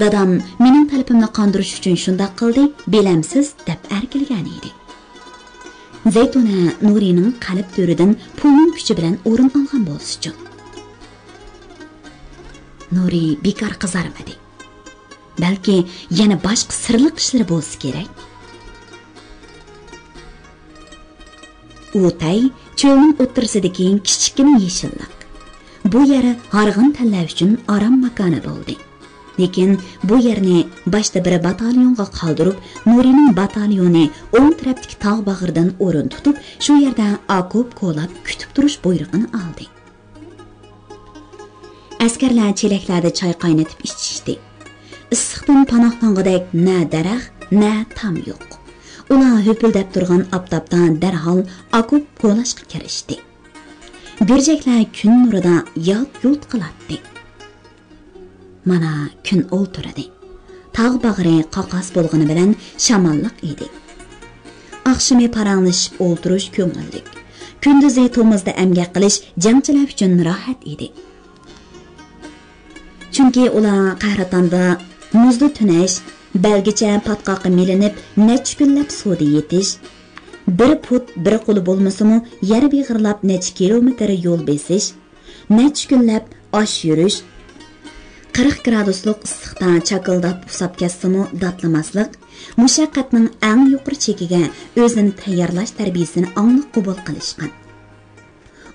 «دادام مېنىڭ تەلىپىمنى قاندۇرۇش ئۈچۈن شۇنداق قىلدى، بىلەمسىز؟» دەپ ئەركىلىگەنىدى. زەيتۇنە نۇرىنىڭ قەلب تۆرىدىن پۇلنىڭ كۈچى بىلەن ئورۇن ئالغان بولسىچۇ؟ نۇرى بىكار قىزارمىدى. بەلكى يەنە باشقا سىرلىق ئىشلىرى بولسا كېرەك. ئۇتەي چۆلنىڭ ئوتتۇرىسىدىكى كىچىككىنە يېشىللىق. بۇ يەر ھارغىن تەنلەر ئۈچۈن ئارام ماكانى بولدى. لېكىن بۇ يەرنى باشتا بىر باتاليونغا قالدۇرۇپ، نۇرىنىڭ باتاليونى ئوڭ تەرەپتىكى تاغ باغرىدىن ئورۇن تۇتۇپ، شۇ يەردە ئاكوپ كولاپ كۈتۈپ تۇرۇش بۇيرۇقىنى ئالدى. ئەسكەرلەر چېلەكلەردە چاي قاينىتىپ ئىچىشتى. ئىسسىقتىن پاناھلانغۇدەك نە دەرەخ، نە تام يوق. ئۇلار ھۆپۈلدەپ تۇرغان ئاپتاپتا دەرھال ئاكوپ كولاشقا كىرىشتى. گۈرجەكلەر كۈن نۇرىدا يالت-يۇلت قىلاتتى. مانا كۈن ئولتۇردى. تاغ باغرى قاقاس بولغىنى بىلەن شاماللىق ئىدى. ئاخشىمى پاراڭلىشىپ ئولتۇرۇش كۆڭۈللۈك. كۈندۈزى تومۇزدا ئەمگەك قىلىش جەڭچىلەر ئۈچۈن راھەت ئىدى. چۈنكى ئۇلار قەھرىتاندا مۇزدا تۈنەش، بەلگىچە پاتقاققا مىلىنىپ نەچچە كۈنلەپ سۇدا يېتىش، بىر پۇت، بىر قولى بولمىسىمۇ يەر بېغىرلاپ نەچچە كىلومېتىر يول بېسىش، نەچچە كۈنلەپ ئاش يۈرۈش، قىرىق گرادۇسلۇق ئىسسىقتا چاكىلداپ ئۇسساپ كەتسىمۇ داتلىماسلىق، مۇشەققەتنىڭ ئەڭ يۇقىرى چېكىگە ئۆزىنى تەييارلاش تەربىيىسىنى ئاڭلىق قوبۇل قىلىشقان.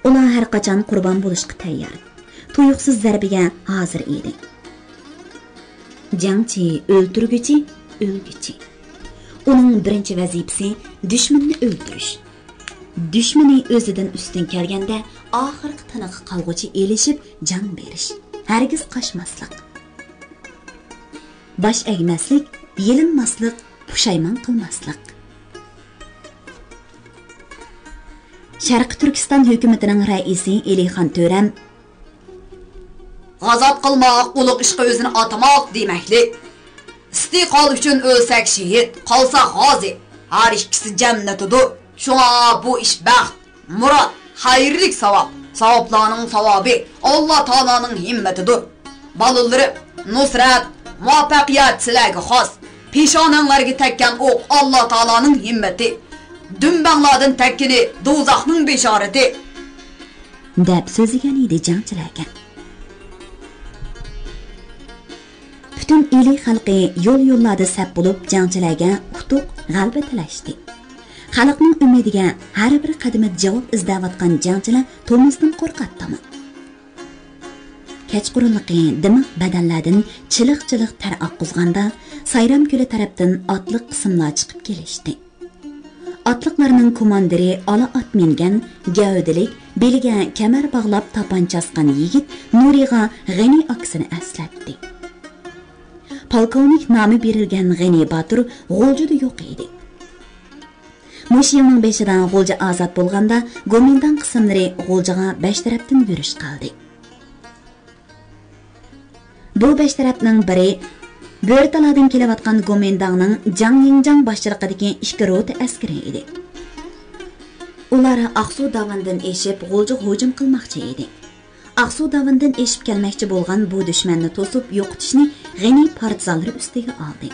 ئۇلار ھەر قاچان قۇربان بولۇشقا تەييار، تۇيۇقسىز زەربىگە ھازىر ئىدى. جەڭچى ئۆلتۈرگۈچى، ئۆلگۈچى. ئۇنىڭ بىرىنچى ۋەزىپىسى دۈشمىنىنى ئۆلتۈرۈش. دۈشمىنى ئۆزىدىن ئۈستۈن كەلگەندە، ئاخىرقى تىنىقى قالغۇچە ئېلىشىپ جان بېرىش، ھەرگىز قاچماسلىق. باش ئەگمەسلىك، يېلىنماسلىق، پۇشايمان قىلماسلىق. شەرقىي تۈركىستان ھۆكۈمىتىنىڭ رەئىسى ئېلىخان تۆرەم، غازات قىلماق، ئۇلۇغ ئىشقا ئۆزىنى ئاتىماق دېمەكلىك. ئىستىقلال ئۈچۈن ئۆلسەك شېھىت، قالساق غازى، ھەر ئىككىسى جەننىتىدۇر. شۇڭا بۇ ئىش بەخت، مۇراد، خەيرلىك ساۋاب، ساۋابلارنىڭ ساۋابى ئاللا تائالانىڭ ھىممىتىدۇر. بالىلىرىم، نۇسرەت، مۇۋەپپەقىيەت سىلەرگە خاس. پېشانەڭلارگە تەگكەن ئوق ئاللا تائالانىڭ ھىممىتى. دۈمبەڭلاردىن تەگكىنى دوزاخنىڭ بېشارىتى. دەپ سۆزلىگەن ئىدى جەڭچىلەرگە. پۈتۈن ئىلى خەلقى يول-يوللاردا سەپ بولۇپ جەڭچىلەرگە ئۇتۇق، غەلىبە تىلەشتى. خەلقنىڭ ئۈمىدىگە ھەر بىر قەدىمىدە جاۋاب ئىزدەۋاتقان جەڭچىلەر تومۇزدىن قورقاتتىمۇ؟ كەچقۇرۇنلۇقى دىمىق بەدەنلەردىن چىلىق-چىلىق تەر ئاققۇزغاندا، سايرام كۆلى تەرەپتىن ئاتلىق قىسىملار چىقىپ كېلىشتى. ئاتلىقلارنىڭ كوماندىرى ئالا ئات مىنگەن، گەۋدىلىك، بېلىگە كەمەر باغلاپ تاپانچا ئاسقان يىگىت نۇرىغا غېنى ئاكىسىنى ئەسلەتتى. پولكوۋنىك نامى بېرىلگەن غېنى باتۇر غۇلجىدا يوق ئىدى. مۇشۇ يىلنىڭ بېشىدا غۇلجا ئازاد بولغاندا، گومىنداڭ قىسىملىرى غۇلجىغا بەش تەرەپتىن يۈرۈش قىلدى. بۇ بەش تەرەپنىڭ بىرى بۆرىتالادىن كېلىۋاتقان گومىنداڭنىڭ جاڭ يىڭجاڭ باشچىلىقىدىكى ئىككى روتا ئەسكىرى ئىدى. ئۇلار ئاقسۇ داۋىنىدىن ئېشىپ غۇلجىغا ھۇجۇم قىلماقچى ئىدى. ئاقسۇ داۋىنىدىن ئېشىپ كەلمەكچى بولغان بۇ دۈشمەننى توسۇپ يوقىتىشنى غېنى پارتىزانلىرى ئۈستىگە ئالدى.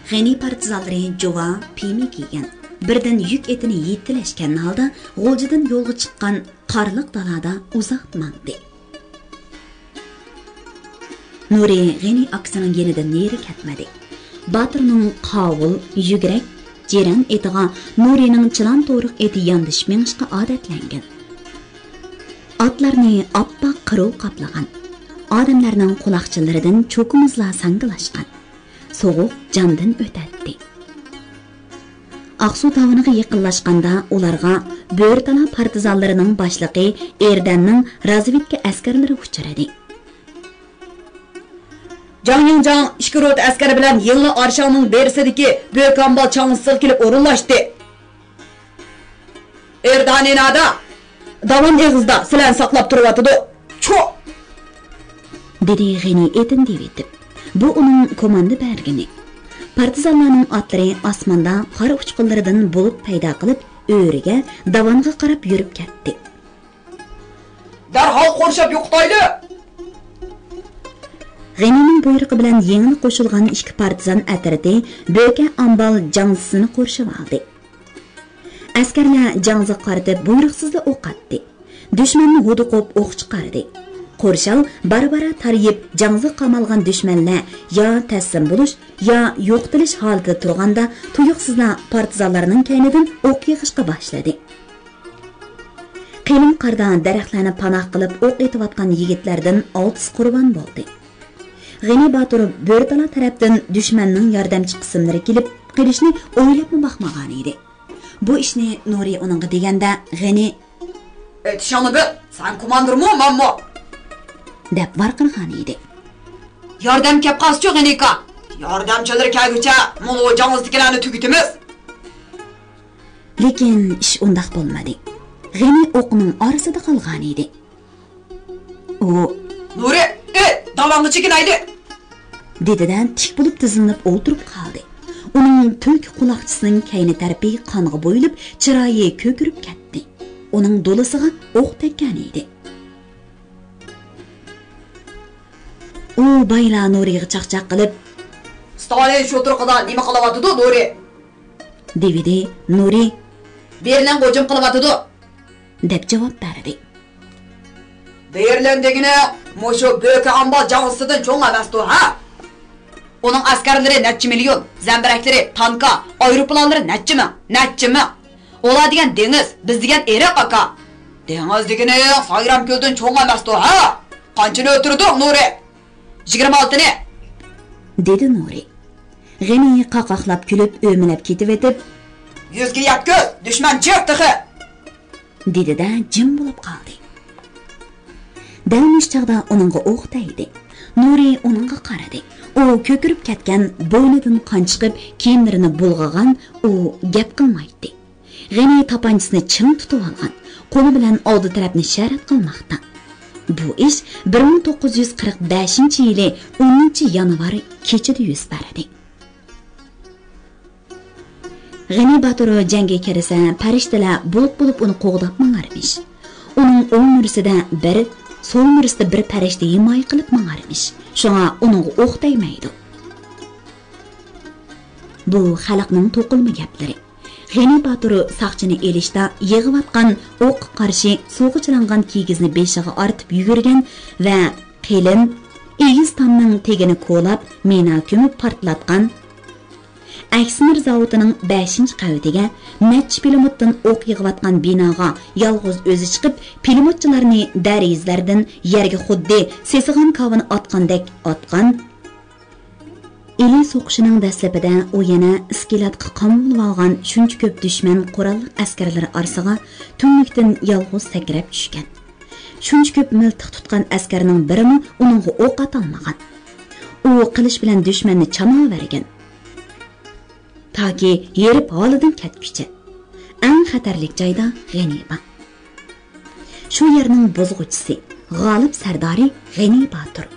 غېنى پارتىزانلىرى جۇۋا، پىيمە كىيگەن، بىردىن يۈك ئېتىنى يېتىلەشكەن ھالدا غۇلجىدىن يولغا چىققان قارلىق دالادا ئۇزاق ماڭدى. نۇرى غېنى ئاكىسىنىڭ يېنىدىن نېرى كەتمىدى. باتۇرنىڭ قاۋۇل، يۈگرەك، جىرەن ئېتىغا نۇرىنىڭ چىلان تورۇق ئېتى ياندىشىپ مېڭىشقا ئادەتلەنگەن. ئاتلارنى ئاپئاق قىروۋ قاپلىغان. ئادەملەرنىڭ قۇلاقچىنلىرىدىن چوكىمىزلار ساڭگىلاشقان. سوغۇق جاندىن ئۆتەتتى. ئاقسۇ داۋىنىغا يېقىنلاشقاندا، ئۇلارغا بۆرىتالا پارتىزانلىرىنىڭ باشلىقى ئېردەننىڭ رازۋېدكا ئەسكەرلىرى ئۇچرىدى. جاڭ يىڭجاڭ ئىككى روتا ئەسكەر بىلەن يېڭىلا ئارشاڭنىڭ بېرىسىدىكى بۆكەمبال چاڭزىسىغا كېلىپ ئورۇنلاشتى. ئېردانى نادا، داۋان ئېغىزدا سىلەرنى ساقلاپ تۇرۇۋاتىدۇ. چۇ! دېدى غېنى ئېتىنى دېۋىتىپ. بۇ ئۇنىڭ كوماندا بەرگىنى. پارتىزانلارنىڭ ئاتلىرى ئاسماندا قارا ئۇچقۇنلىرىدىن بۇلۇت پەيدا قىلىپ، ئۆرىگە، داۋانغا قاراپ يۈرۈپ كەتتى. دەرھال قورشاپ يوقىتايلى! غېنىنىڭ بۇيرۇقى بىلەن يېڭىلا قوشۇلغان ئىككى پارتىزان ئەترىتى بۆكە ئامبال جاڭزىسىنى قورشىۋالدى. ئەسكەرلەر جاڭزىغا قارىتىپ بۇيرۇقسىزلا ئوق ئاتتى. دۈشمەننى ھودۇقۇپ ئوق چىقاردى. قورشاۋ بارا-بارا تارىيىپ، جاڭزىغا قامالغان دۈشمەنلەر يا تەسلىم بولۇش، يا يوقىتىلىش ھالىتىدە تۇرغاندا، تۇيۇقسىزلا پارتىزانلارنىڭ كەينىدىن ئوق يېغىشقا باشلىدى. قېلىن قاردا دەرەخلەرنى پاناھ قىلىپ ئوق ئېتىۋاتقان يىگىتلەردىن ئالتىسى قۇربان بولدى. غېنى باتۇر بۆرىتالا تەرەپتىن دۈشمەننىڭ ياردەمچى قىسىملىرى كېلىپ قېلىشنى ئويلاپمۇ باقمىغانىدى. بۇ ئىشنى نۇرى ئۇنىڭغا دېگەندە، غېنى، ئېيتىشىڭنى بىل، سەن كوماندىرمۇ، مەنمۇ؟ دەپ ۋارقىرىغانىدى. ياردەم كەپ قالسىچۇ، غېنىكا؟ ياردەمچىلىرى كەلگۈچە مۇنۇ جاڭزىدىكىلەرنى تۈگىتىمىز. لېكىن ئىش ئۇنداق بولمىدى. غېنى ئوقنىڭ ئارىسىدا قالغانىدى. ئۇ، نۇرى، ئېي، داۋانغا چېكىنەيلى! دېدى-دە، تىك بولۇپ تىزلىنىپ ئولتۇرۇپ قالدى. ئۇنىڭ تۈلكە قۇلاقچىسىنىڭ كەينى تەرىپى قانغا بويىلىپ، چىرايى كۆكىرىپ كەتتى. ئۇنىڭ دولىسىغا ئوق تەگكەن ئىدى. ئۇ بايلا نۇرىغا چاقچاق قىلىپ، ستالىن شۇ تۇرقىدا نېمە قىلىۋاتىدۇ، نۇرى؟ دېۋىدى. نۇرى، بېرلىنغا ھۇجۇم قىلىۋاتىدۇ، دەپ جاۋاب بەردى. بېرلىن دېگىنى مۇشۇ بۆكە ئامبال جاڭزىسىدىن چوڭ ئەمەستۇ، ھە؟ ئۇنىڭ ئەسكەرلىرى نەچچە مىليون، زەمبىرەكلىرى، تانكا، ئايروپىلانلىرى نەچچە مىڭ، نەچچە مىڭ. ئۇلار دېگەن دېڭىز، بىز دېگەن ئېرىق، ئاكا. دېڭىز دېگىنى سايرام كۆلدىن چوڭ ئەمەستۇ، ھە؟ قانچىنى ئۆلتۈردۈڭ، نۇرى؟ يىگىرمە ئالتىنى. دېدى نۇرى. غېنى قاقاقلاپ كۈلۈپ، ئۆمىلەپ كېتىۋېتىپ، يۈزگە يەتكۈز، دۈشمەن جىق تېخى! دېدى-دە، جىم بولۇپ قالدى. دەل مۇشۇ چاغدا ئۇنىڭغا ئوق تەگدى. نۇرى ئۇنىڭغا قارىدى. ئۇ كۆكىرىپ كەتكەن، بوينىدىن قان چىقىپ، كىيىملىرىنى بۇلغىغان، ئۇ گەپ قىلمايتتى. غېنى تاپانچىسىنى چىڭ تۇتۇۋالغان، قولى بىلەن ئالدى تەرەپنى ئىشارەت قىلماقتا. بۇ ئىش بىر مىڭ توققۇز يۈز قىرىق بەشىنچى يىلى ئونىنچى يانۋار كېچىدە يۈز بەردى. غېنى باتۇر جەڭگە كىرسە، پەرىشتىلەر بۇلۇت بولۇپ ئۇنى قوغداپ ماڭارمىش. ئۇنىڭ ئوڭ مۈرىسىدە بىر، سول مۈرىسىدە بىر پەرىشتە ھىمايە قىلىپ ماڭارمىش. شۇڭا ئۇنىڭغا ئوق تەگمەيدۇ. بۇ خەلقنىڭ توقۇلما گەپلىرى. غېنى باتۇر ساقچىنى ئېلىشتا يىغىۋاتقان ئوققا قارشى سۇغا چىلانغان كىگىزنى بېشىغا ئارتىپ يۈگۈرگەن ۋە قېلىن ئېگىز تامنىڭ تېگىنى كولاپ، مىنا كۆمۈپ پارتلاتقان، ئەكسىمىر زاۋۇتىنىڭ بەشىنچى قەۋىتىگە، نەچچە پىلىموتتىن ئوق يىغىۋاتقان بىناغا يالغۇز ئۆزى چىقىپ، پىلىموتچىلارنى دەرىزىلەردىن يەرگە خۇددى سېسىغان كاۋىنى ئاتقاندەك ئاتقان، ئىلى سوقۇشىنىڭ دەسلىپىدە ئۇ يەنە ئىسكىلاتقا قامىلىۋالغان شۇنچە كۆپ دۈشمەن قوراللىق ئەسكەرلىرى ئارىسىغا تۈڭلۈكتىن يالغۇز سەكرەپ چۈشكەن. شۇنچە كۆپ مىلتىق تۇتقان ئەسكەرنىڭ بىرىمۇ ئۇنىڭغا ئوق ئاتالمىغان. ئۇ قىلىچ بىلەن دۈشمەننى چاناۋەرگەن. تاكى ھېرىپ ھالىدىن كەتكۈچە. ئەڭ خەتەرلىك جايدا غېنى بار. شۇ يەرنىڭ بۇزغۇچىسى، غالىب سەردارى غېنى باتۇر.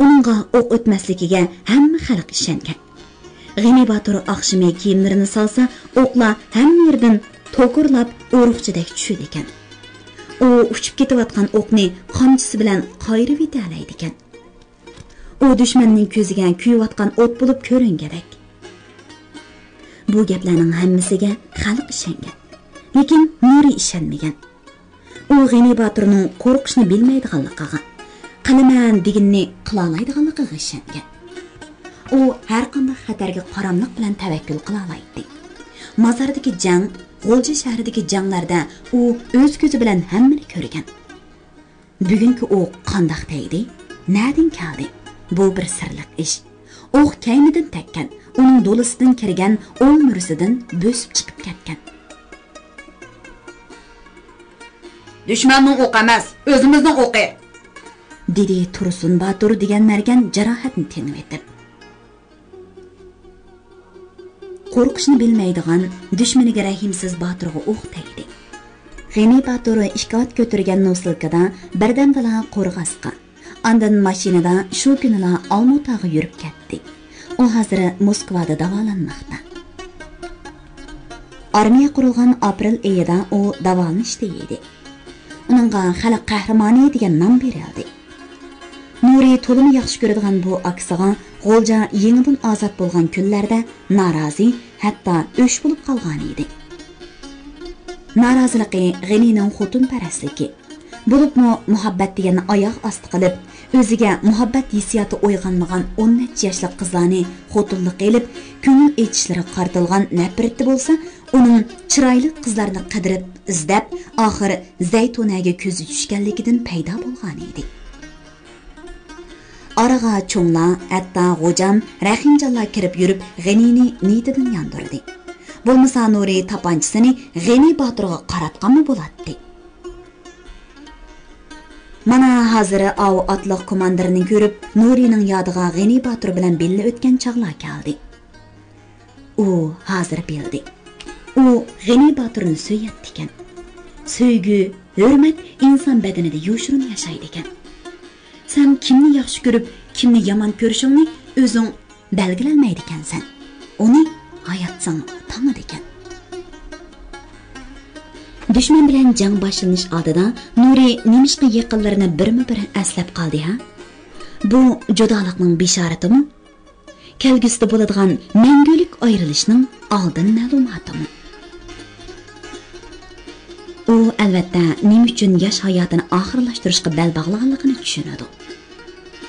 ئۇنىڭغا ئوق ئۆتمەسلىكىگە ھەممە خەلق ئىشەنگەن. غېنى باتۇر ئاخشىمى كىيىملىرىنى سالسا، ئوقلار ھەممە يېرىدىن توكۇرلاپ ئۇرۇقچىدەك چۈشىدىكەن. ئۇ ئۇچۇپ كېتىۋاتقان ئوقنى قامچىسى بىلەن قايرىۋېتەلەيدىكەن. ئۇ دۈشمەننىڭ كۆزىگە كۆيۈۋاتقان ئوت بولۇپ كۆرۈنگەدەك. بۇ گەپلەرنىڭ ھەممىسىگە خەلق ئىشەنگەن. لېكىن نۇرى ئىشەنمىگەن. ئۇ غېنى باتۇرنىڭ قورقۇشنى بىلمەيدىغانلىقىغا، قىلىمەن دېگىنىنى قىلالايدىغانلىقىغا ئىشەنگەن. ئۇ ھەرقانداق خەتەرگە قاراملىق بىلەن تەۋەككۈل قىلالايتتى. مازاردىكى جەڭ، غۇلجا شەھىرىدىكى جەڭلەردە ئۇ ئۆز كۆزى بىلەن ھەممىنى كۆرگەن. بۈگۈنكى ئوق قانداق تەگدى؟ نەدىن كەلدى؟ بۇ بىر سىرلىق ئىش. ئوق كەينىدىن تەگكەن، ئۇنىڭ دولىسىدىن كىرگەن، ئوڭ مۈرىسىدىن بۆسۈپ چىقىپ كەتكەن. دۈشمەننىڭ ئوقى ئەمەس، ئۆزىمىزنىڭ ئوقى! دېدى تۇرسۇن باتۇر دېگەن مەرگەن جاراھەتنى تېڭىۋېتىپ. قورقۇشنى بىلمەيدىغان، دۈشمىنىگە رەھىمسىز باتۇرغا ئوق تەگدى. غېنى باتۇر ئىككى ئات كۆتۈرگەن نوسلىكىدا بىردەمدىلا قورغاسقا، ئاندىن ماشىنىدا شۇ كۈنىلا ئالمۇتاغا يۈرۈپ كەتتى. ئۇ ھازىر موسكۋادا داۋالانماقتا. ئارمىيە قۇرۇلغان ئاپرېل ئېيىدا ئۇ داۋالىنىشتا ئىدى. ئۇنىڭغا خەلق قەھرىمانى دېگەن نام بېرىلدى. نۇرى تولىمۇ ياخشى كۆرىدىغان بۇ ئاكىسىغا غۇلجا يېڭىدىن ئازاد بولغان كۈنلەردە نارازى، ھەتتا ئۆچ بولۇپ قالغانىدى. نارازىلىقى غېنىنىڭ خوتۇنپەرەسلىكى، بولۇپمۇ مۇھەببەت دېگەننى ئاياغ ئاستى قىلىپ، ئۆزىگە مۇھەببەت ھېسسىياتى ئويغانمىغان ئون نەچچە ياشلىق قىزلارنى خوتۇنلۇققا ئېلىپ، كۆڭۈل ئېچىشلىرىغا قارىتىلغان نەپرىتى بولسا، ئۇنىڭ چىرايلىق قىزلارنى قىدىرىپ ئىزدەپ، ئاخىر زەيتۇنەگە كۆزى چۈشكەنلىكىدىن پەيدا بولغانىدى. ئارىغا چوڭلار، ھەتتا غوجام، رەھىمجانلار كىرىپ يۈرۈپ، غېنىنى نىيىتىدىن ياندۇردى. بولمىسا نۇرى تاپانچىسىنى غېنى باتۇرغا قاراتقانمۇ بولاتتى. مانا ھازىر ئاۋۇ ئاتلىق كوماندىرنى كۆرۈپ، نۇرىنىڭ يادىغا غېنى باتۇر بىلەن بىللە ئۆتكەن چاغلار كەلدى. ئۇ ھازىر بىلدى. ئۇ غېنى باتۇرنى سۆيەتتىكەن. سۆيگۈ، ھۆرمەت ئىنسان بەدىنىدە يوشۇرۇن ياشايدىكەن. سەن كىمنى ياخشى كۆرۈپ، كىمنى يامان كۆرۈشۈڭنى ئۆزۈڭ بەلگىلەلمەيدىكەنسەن. ئۇنى ھاياتساڭ تاڭىدىكەن. دۈشمەن بىلەن جەڭ باشلىنىش ئالدىدا نۇرى نېمىشقا يېقىنلىرىنى بىرمۇ بىر ئەسلەپ قالدى ھە؟ بۇ جۇدالىقنىڭ بېشارىتىمۇ؟ كەلگۈسىدە بولىدىغان مەڭگۈلۈك ئايرىلىشنىڭ ئالدىن مەلۇماتىمۇ؟ ئۇ ئەلۋەتتە، نېمە ئۈچۈن ياش ھاياتىنى ئاخىرلاشتۇرۇشقا بەل باغلىغانلىقىنى چۈشىنىدۇ.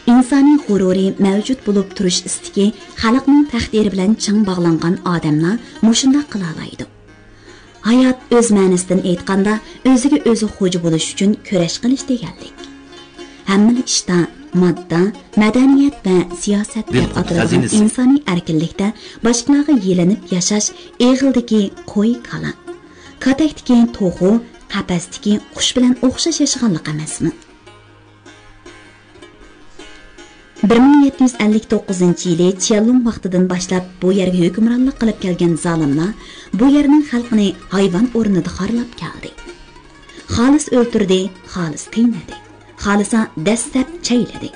ئىنسانىي غۇرۇرى مەۋجۇت بولۇپ تۇرۇش ئىستىكى خەلقنىڭ تەقدىرى بىلەن چىڭ باغلانغان ئادەملا مۇشۇنداق قىلالايدۇ. ھايات ئۆز مەنىسىدىن ئېيتقاندا، ئۆزىگە ئۆزى خوجا بولۇش ئۈچۈن كۈرەش قىلىش دېگەنلىك. ھەممىلا ئىشتا ماددا، مەدەنىيەت ۋە سىياسەت دەپ ئاتىلىدىغان ئىنسانىي ئەركىنلىكتە باشقىلارغا يېلىنىپ ياشاش ئېغىلدىكى قوي، كالا، كاتەكتىكى توخۇ، قەپەستىكى قۇش بىلەن ئوخشاش ياشىغانلىق ئەمەسمۇ؟ بىر مىڭ يەتتە يۈز ئەللىك توققۇزىنچى يىلى چيەنلۇڭ ۋاقتىدىن باشلاپ بۇ يەرگە ھۆكۈمرانلىق قىلىپ كەلگەن زالىملار بۇ يەرنىڭ خەلقىنى ھايۋان ئورنىدا خارلاپ كەلدى. خالىسا ئۆلتۈردى، خالىسا قىينىدى، خالىسا دەسسەپ چەيلىدى.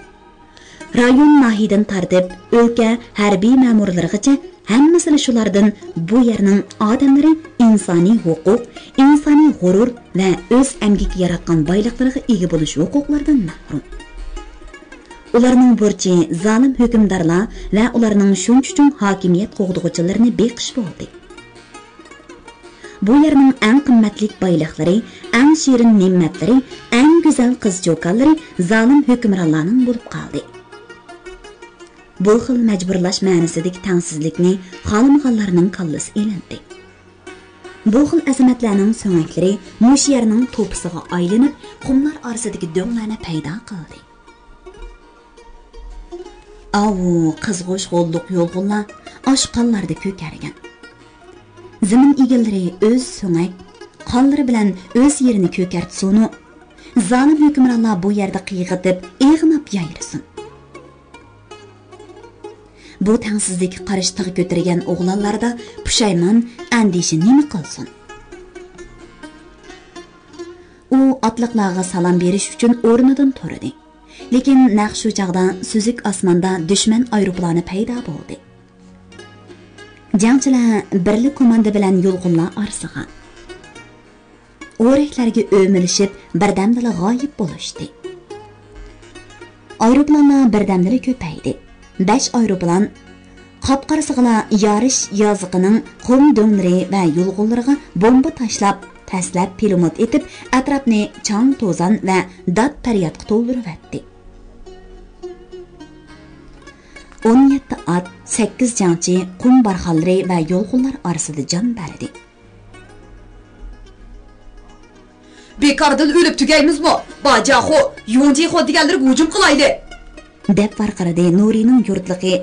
رايون، ناھىيەدىن تارتىپ ئۆلكە ھەربىي مەمۇرلىرىغىچە ھەممىسىلا شۇلاردىن بۇ يەرنىڭ ئادەملىرى ئىنسانىي ھوقۇق، ئىنسانىي غۇرۇر ۋە ئۆز ئەمگىكى ياراتقان بايلىقلىرىغا ئىگە بولۇش ھوقۇقلىرىدىن مەھرۇم. ئۇلارنىڭ بۇرچى زالىم ھۆكۈمدارلار ۋە ئۇلارنىڭ شۇنچە چوڭ ھاكىمىيەت قوغدىغۇچىلىرىنى بېقىش بولدى. بۇ يەرنىڭ ئەڭ قىممەتلىك بايلىقلىرى، ئەڭ شېرىن نېمەتلىرى، ئەڭ گۈزەل قىز-چوكانلىرى زالىم ھۆكۈمرانلارنىڭ بولۇپ قالدى. بۇ خىل مەجبۇرلاش مەنىسىدىكى تەڭسىزلىكنى خالىمىغانلارنىڭ كاللىسى ئېلىندى. بۇ خىل ئەزىمەتلەرنىڭ سۆڭەكلىرى مۇشۇ يەرنىڭ توپىسىغا ئايلىنىپ، قۇملار ئارىسىدىكى دۆڭلەرنى پەيدا قىلدى. ئاۋۇ قىزغۇچ غوللۇق يۇلغۇنلار ئاشۇ قانلاردا كۆكەرگەن. زېمىن ئىگىلىرى ئۆز سۆڭەك قانلىرى بىلەن ئۆز يېرىنى كۆكەرتسۇنۇ، زالىم ھۆكۈمرانلار بۇ يەردە قىيغىتىپ، ئېغىناپ يايرىسۇن. بۇ تەڭسىزلىككە قارشى تىغ كۆتۈرگەن ئوغلانلاردا پۇشايمان، ئەندىشە نېمە قىلسۇن؟ ئۇ ئاتلىقلارغا سالام بېرىش ئۈچۈن ئورنىدىن تۇردى. لېكىن نەق شۇ چاغدا سۈزۈك ئاسماندا دۈشمەن ئايروپىلانى پەيدا بولدى. جەڭچىلەر بىرلا كوماندا بىلەن يۇلغۇنلار ئارىسىغا، ئورەكلەرگە ئۆمىلىشىپ، بىردەمدىلا غايىب بولۇشتى. ئايروپىلانلار بىردەمدىلا كۆپەيدى. بەش ئايروپىلان قاپقارىسىغىلا يارىش يازىقىنىڭ قۇم دۆڭلىرى ۋە يۇلغۇنلىرىغا بومبا تاشلاپ، تەسلەپ پىلىموت ئېتىپ، ئەتراپنى چاڭ-توزان ۋە داد-پەريادقا تولدۇرۇۋەتتى. ئون يەتتە ئات، سەككىز جەڭچى قۇم بارخانلىرى ۋە يۇلغۇنلار ئارىسىدا جان بەردى. بىكاردىن ئۆلۈپ تۈگەيمىزمۇ؟ باجاخۇ، يۇڭجىخۇ دېگەنلىرىگە ھۇجۇم قىلايلى! دەپ ۋارقىرىدى نۇرىنىڭ يۇرتلۇقى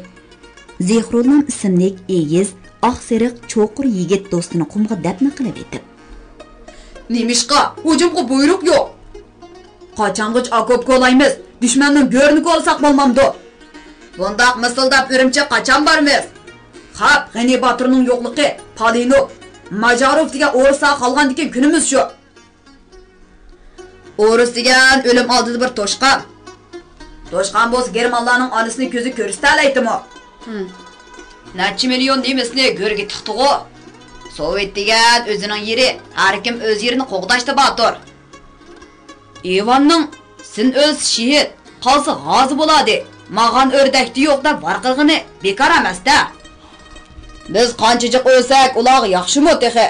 زىخرۇللام ئىسىملىك ئېگىز، ئاق سېرىق، چوقۇر يىگىت دوستىنى قۇمغا دەپنە قىلىۋېتىپ. نېمىشقا؟ ھۇجۇمغا بۇيرۇق يوق. قاچانغىچە ئاكوپ كولايمىز؟ دۈشمەننىڭ گۆرىنى كولىساق بولمامدۇ؟ بۇنداق مىسىلداپ ئۈرۈمچىگە قاچان بارىمىز؟ خاپ، غېنى باتۇرنىڭ يوقلۇقى، پالىنوف، ماجاروف دېگەن ئورۇسلار قالغاندىكىن كۈنىمىز شۇ. ئورۇس دېگەن ئۆلۈم ئالدىدا بىر توشقان. توشقان بولسا گېرمانلارنىڭ ئانىسىنى كۆزى كۆرسىتەلەيتتىمۇ؟ ھىم. نەچچە مىليون نېمىسنى گۆرگە تىقتىغۇ. سوۋېت دېگەن ئۆزىنىڭ يېرى، ھەركىم ئۆز يېرىنى قوغداشتا باتۇر. ئىۋاننىڭ «سىن ئۆلسە شېھىت، قالسا غازى بولادى، ماغان ئۆردەكتە يوق» دەپ ۋارقىرىغىنى بىكار ئەمەس-دە. بىز قانچىجىق ئۆلسەك، ئۇلارغا ياخشىمۇ تېخى؟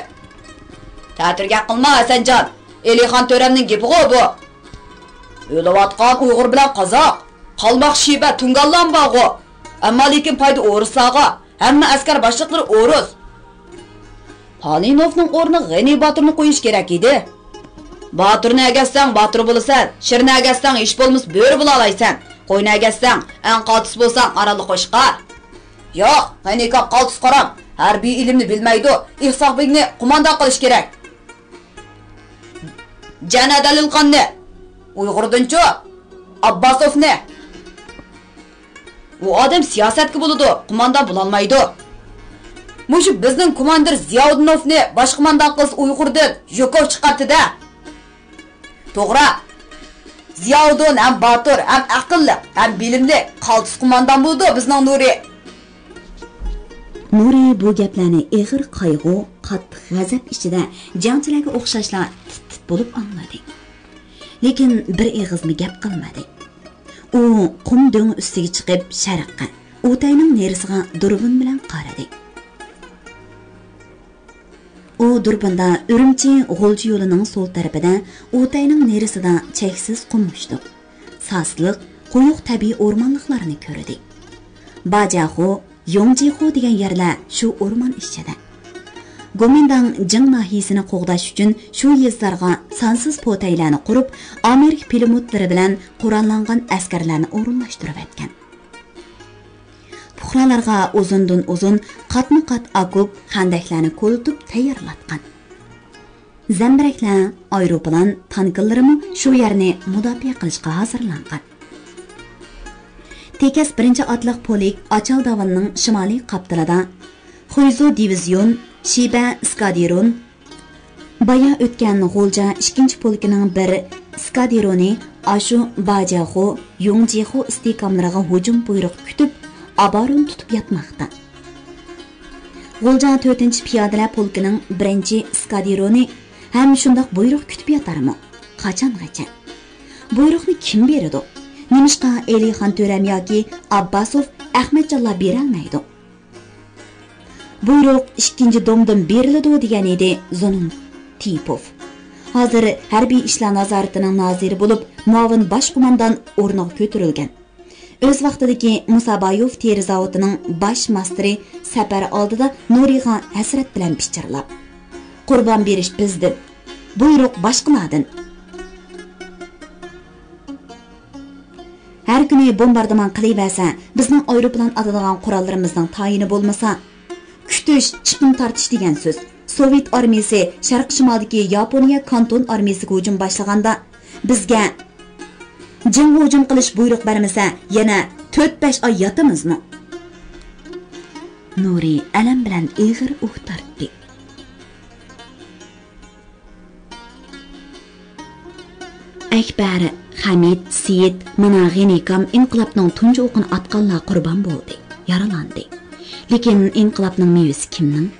تەتۈر گەپ قىلما، ھەسەنجان. ئېلىخان تۆرەمنىڭ گېپىغۇ بۇ. ئۆلۈۋاتقان ئۇيغۇر بىلەن قازاق، قالماق شىبە، تۇڭگانلارمۇ بارغۇ. ئەمما لېكىن پايدا ئورۇسلارغا، ھەممە ئەسكەر باشلىقلىرى ئورۇس. پالىنوفنىڭ ئورنىغا غېنى باتۇرنى قويۇش كېرەك ئىدى. باتۇرنى ئەگەشسەڭ باتۇر بولىسەن، شىرنى ئەگەشسەڭ ھېچ بولمىسا بۆرە بولالايسەن، قوينى ئەگەشسەڭ ئەڭ قالتىس بولساڭ ئارانلا قوچقار. ياق، غېنى كاك قالتىسقا ئارام، ھەربىي ئىلىمنى بىلمەيدۇ، ئىسھاق بېگنى قوماندان قىلىش كېرەك. جەنە دەلىلقاننى، ئۇيغۇردىنچۇ، ئابباسوفنى. ئۇ ئادەم سىياسەتكە بولىدۇ، قوماندان بولالمايدۇ. مۇشۇ بىزنىڭ كوماندىر زىياۋۇدۇنوفنى باش قوماندان قىلسا ئۇيغۇردىن، ژۇكوف چىقاتتى-دە. توغرا. زىياۋۇدۇن ھەم باتۇر، ھەم ئەقىللىق، ھەم بىلىملىك، قالتىس قوماندان بولىدۇ بىزنىڭ نۇرى. نۇرى بۇ گەپلەرنى ئېغىر قايغۇ، قاتتىق غەزەپ ئىچىدە جەڭچىلەرگە ئوخشاشلا تىت-تىت بولۇپ ئاڭلىدى. لېكىن بىر ئېغىزمۇ گەپ قىلمىدى. ئۇ قۇم دۆڭ ئۈستىگە چىقىپ شەرققە، ئۇتەينىڭ نېرىسىغا دۇربۇن بىلەن قارىدى. ئۇ دۇربۇندا ئۈرۈمچى غۇلجا يولىنىڭ سول تەرىپىدە ئۇتەينىڭ نېرىسىدا چەكسىز قۇملۇقلۇق، ساسلىق، قويۇق تەبىئىي ئورمانلىقلارنى كۆردى. باجياخۇ، يوڭجىخۇ دېگەن يەرلەر شۇ ئورمان ئىچىدە. گومىنداڭ جىڭ ناھىيىسىنى قوغداش ئۈچۈن شۇ يېزىلارغا سانسىز پوتەيلەرنى قۇرۇپ، ئامېرىكا پىلىموتلىرى بىلەن قوراللانغان ئەسكەرلەرنى ئورۇنلاشتۇرۇۋەتكەن. پۇقرالارغا ئۇزۇندىن ئۇزۇن قاتمۇ قات ئاكوپ، خەندەكلەرنى كولىتىپ تەييارلاتقان. زەمبىرەكلەر، ئايروپىلان، تانكىلىرىمۇ شۇ يەرنى مۇداپىئە قىلىشقا ھازىرلانغان. تېكەس بىرىنچى ئاتلىق پولك ئاچال داۋىنىڭ شىمالىي قاپتىلىدا، خۇيزۇ دىۋىزىيون، شىبە ئىسكادىرون، بايا ئۆتكەن غۇلجا ئىككىنچى پولكىنىڭ بىر ئىسكادىرونى ئاشۇ باجياخۇ، يوڭجىخۇ ئىستىھكاملىرىغا ھۇجۇم بۇيرۇقى كۈتۈپ، ئابارۇن تۇتۇپ ياتماقتا. غۇلجا تۆتىنچى پىيادىلەر پولكىنىڭ بىرىنچى ئىسكادىرونى ھەم شۇنداق بۇيرۇق كۈتۈپ ياتارمۇ؟ قاچانغىچە؟ بۇيرۇقنى كىم بېرىدۇ؟ نېمىشقا ئېلىخان تۆرەم ياكى ئابباسوف ئەخمەتجانلار بېرەلمەيدۇ؟ بۇيرۇق ئىككىنچى دومدىن بېرىلىدۇ، دېگەن ئىدى زۇنۇن تىپوف. ھازىر ھەربىي ئىشلار نازارىتىنىڭ نازىرى بولۇپ، مۇئاۋىن باش قوماندان ئورنىغا كۆتۈرۈلگەن. ئۆز ۋاقتىدىكى مۇسابايوف تېرە زاۋۇتىنىڭ باش ماستېرى سەپەر ئالدىدا نۇرىغا ھەسرەت بىلەن پىچىرلاپ، «قۇربان بېرىش بىزدىن، بۇيرۇق باشقىلاردىن. ھەر كۈنى بومباردىمان قىلىۋەرسە، بىزنىڭ ئايروپىلان ئاتىدىغان قوراللىرىمىزنىڭ تايىنى بولمىسا، كۈتۈش، چىقىم تارتىش دېگەن سۆز. سوۋېت ئارمىيىسى شەرقىي شىمالدىكى ياپونىيە كانتون ئارمىيىسىگە ھۇجۇم باشلىغاندا، بىزگە جىڭ ھۇجۇم قىلىش بۇيرۇق بەرمىسە، يەنە تۆت-بەش ئاي ياتىمىزمۇ؟» نۇرى ئەلەم بىلەن ئېغىر ئۇھ تارتتى. ئەكبەر، خەمىت، سېيىت، مانا غېنىكام ئىنقىلابنىڭ تۇنجى ئوقىنى ئاتقانلار قۇربان بولدى، يارىلاندى. لېكىن ئىنقىلابنىڭ مېۋىسى كىمنىڭ؟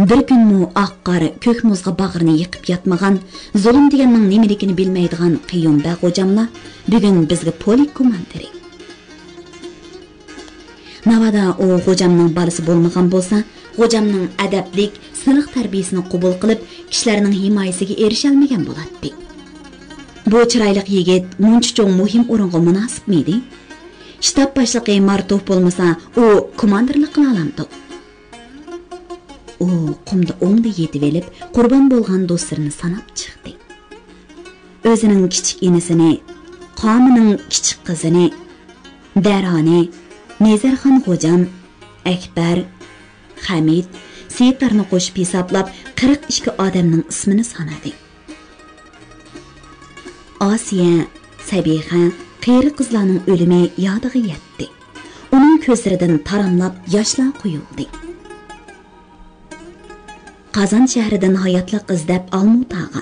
بىر كۈنمۇ ئاق قار، كۆك مۇزغا باغرىنى يېقىپ ياتمىغان، زۇلۇم دېگەننىڭ نېمىلىكىنى بىلمەيدىغان قېيۇم بەگ غوجاملا بۈگۈن بىزگە پولك كوماندىرى. ناۋادا ئۇ غوجامنىڭ بالىسى بولمىغان بولسا، غوجامنىڭ ئەدەپلىك، سىلىق تەربىيىسىنى قوبۇل قىلىپ، كىشىلەرنىڭ ھىمايىسىگە ئېرىشەلمىگەن بولاتتى. بۇ چىرايلىق يىگىت مۇنچە چوڭ مۇھىم ئورۇنغا مۇناسىپمىدى؟ شتاب باشلىقى مارتوف بولمىسا، ئۇ كوماندىرلىق قىلالامدۇ؟ ئۇ قۇمدا ئوڭدا يېتىۋېلىپ، قۇربان بولغان دوستلىرىنى ساناپ چىقتى. ئۆزىنىڭ كىچىك ئىنىسىنى، قامىنىڭ كىچىك قىزىنى، دەرانى، نەزەرخان غوجام، ئەكبەر، خەمىت، سېيىتلارنى قوشۇپ ھېسابلاپ، قىرىق ئىككى ئادەمنىڭ ئىسمىنى سانىدى. ئاسىيە، سەبىخە، قېرى قىزلارنىڭ ئۆلۈمى يادىغا يەتتى. ئۇنىڭ كۆزلىرىدىن تاراملاپ ياشلار قۇيۇلدى. قازان شەھىرىدىن ھاياتلىق ئىزدەپ ئالمۇتاغا،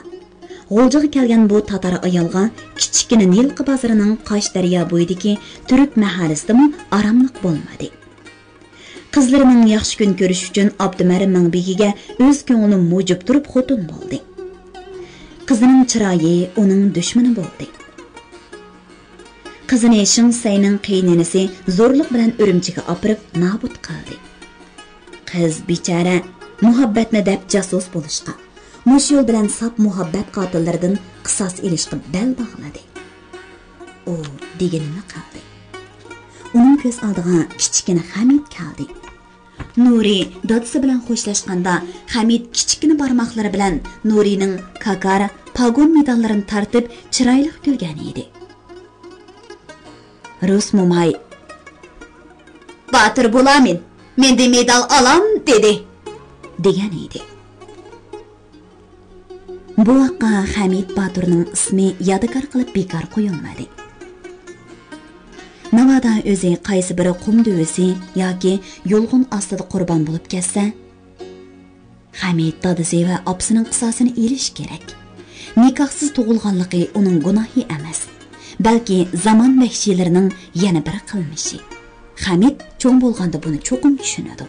غۇلجىغا كەلگەن بۇ تاتار ئايالغا كىچىككىنە نىلقا بازىرىنىڭ قاش دەريا بويىدىكى تۈرك مەھەللىسىدىمۇ ئاراملىق بولمىدى. قىزلىرىنىڭ ياخشى كۈن كۆرۈش ئۈچۈن ئابدۇمەرىم مىڭبېگىگە ئۆز كۆڭلى مۇجۇپ تۇرۇپ خوتۇن بولدى. قىزىنىڭ چىرايى ئۇنىڭ دۈشمىنى بولدى. قىزىنى شېڭ سەينىڭ قېيىنئىنىسى زورلۇق بىلەن ئۈرۈمچىگە ئاپىرىپ نابۇت قىلدى. قىز بىچارە مۇھەببەتنى دەپ جاسۇس بولۇشقا، مۇشۇ يول بىلەن ساپ مۇھەببەت قاتىللىرىدىن قىساس ئېلىشقا بەل باغلىدى. ئۇ دېگىنىنى قىلدى. ئۇنىڭ كۆز ئالدىغا كىچىككىنە خەمىت كەلدى. نۇرى دادىسى بىلەن خوشلاشقاندا، خەمىت كىچىككىنە بارماقلىرى بىلەن نۇرىنىڭ كاكار، پاگون مېداللىرىنى تارتىپ، چىرايلىق كۈلگەن ئىدى. رۇس موماي، «باتۇر بولامەن، مەندە مېدال ئالام» دېدى، دېگەن ئىدى. بوۋاققا خەمىت باتۇرنىڭ ئىسمى يادىكار قىلىپ بىكار قويۇلمىدى. ناۋادا ئۆزى قايسى بىر قۇم دۆۋىسى ياكى يۇلغۇن ئاستىدا قۇربان بولۇپ كەتسە، خەمىت دادىسى ۋە ئاپىسىنىڭ قىساسىنى ئېلىشى كېرەك. نىكاھسىز تۇغۇلغانلىقى ئۇنىڭ گۇناھى ئەمەس، بەلكى زامان ۋەھشىيلىرىنىڭ يەنە بىر قىلمىشى. خەمىت چوڭ بولغاندا بۇنى چوقۇم چۈشىنىدۇ.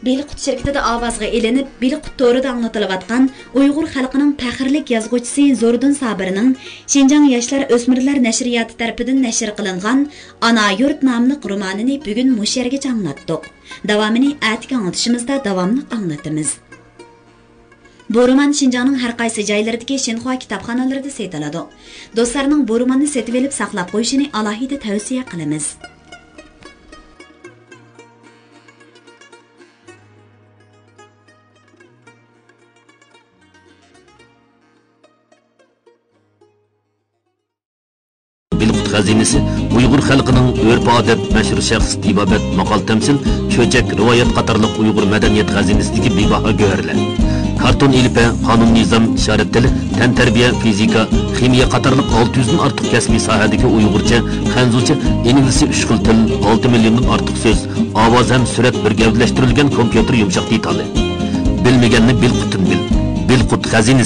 بىلقۇت شىركىتىدە ئاۋازغا ئېلىنىپ، بىلقۇت تورىدا ئاڭلىتىلىۋاتقان ئۇيغۇر خەلقىنىڭ پەخىرلىك يازغۇچىسى زوردۇن سابىرنىڭ شىنجاڭ ياشلار ئۆسمۈرلەر نەشرىياتى تەرىپىدىن نەشر قىلىنغان ئانا يۇرت ناملىق رومانىنى بۈگۈن مۇشۇ يەرگىچە ئاڭلاتتۇق. داۋامىنى ئەتىكى ئاڭلىتىشىمىزدا داۋاملىق ئاڭلىتىمىز. بۇ رومان شىنجاڭنىڭ ھەر قايسى جايلىرىدىكى شىنخۇا كىتابخانىلىرىدا سېتىلىدۇ. دوستلارنىڭ بۇ روماننى سېتىۋېلىپ ساقلاپ قويۇشىنى ئالاھىدە تەۋسىيە قىلىمىز. بىلقۇت خەزىنىسى ئۇيغۇر خەلقىنىڭ ئۆرپ-ئادەت، مەشھۇر شەخس، تېبابەت، ماقال-تەمسىل، چۆچەك، رىۋايەت قاتارلىق ئۇيغۇر مەدەنىيەت خەزىنىسىدىكى بىباھا گۆھەرلەر. كارتون ئېلىپبە، قانۇن-نىزام، ئىشارەت تىلى، تەنتەربىيە، فىزىكا، خىمىيە قاتارلىق ئالتە يۈزدىن ئارتۇق كەسپىي ساھەدىكى ئۇيغۇرچە، خەنزۇچە، ئىنگلىزچە ئۈچ خىل تىل، ئالتە مىليوندىن ئارتۇق سۆز، ئاۋاز ھەم سۈرەت بىر گەۋدىلەشتۈرۈلگەن كومپيۇتېر يۇمشاق دېتالى. بىلمىگەننى بىلقۇتتىن بىل. بىلقۇت خەزىنىسى.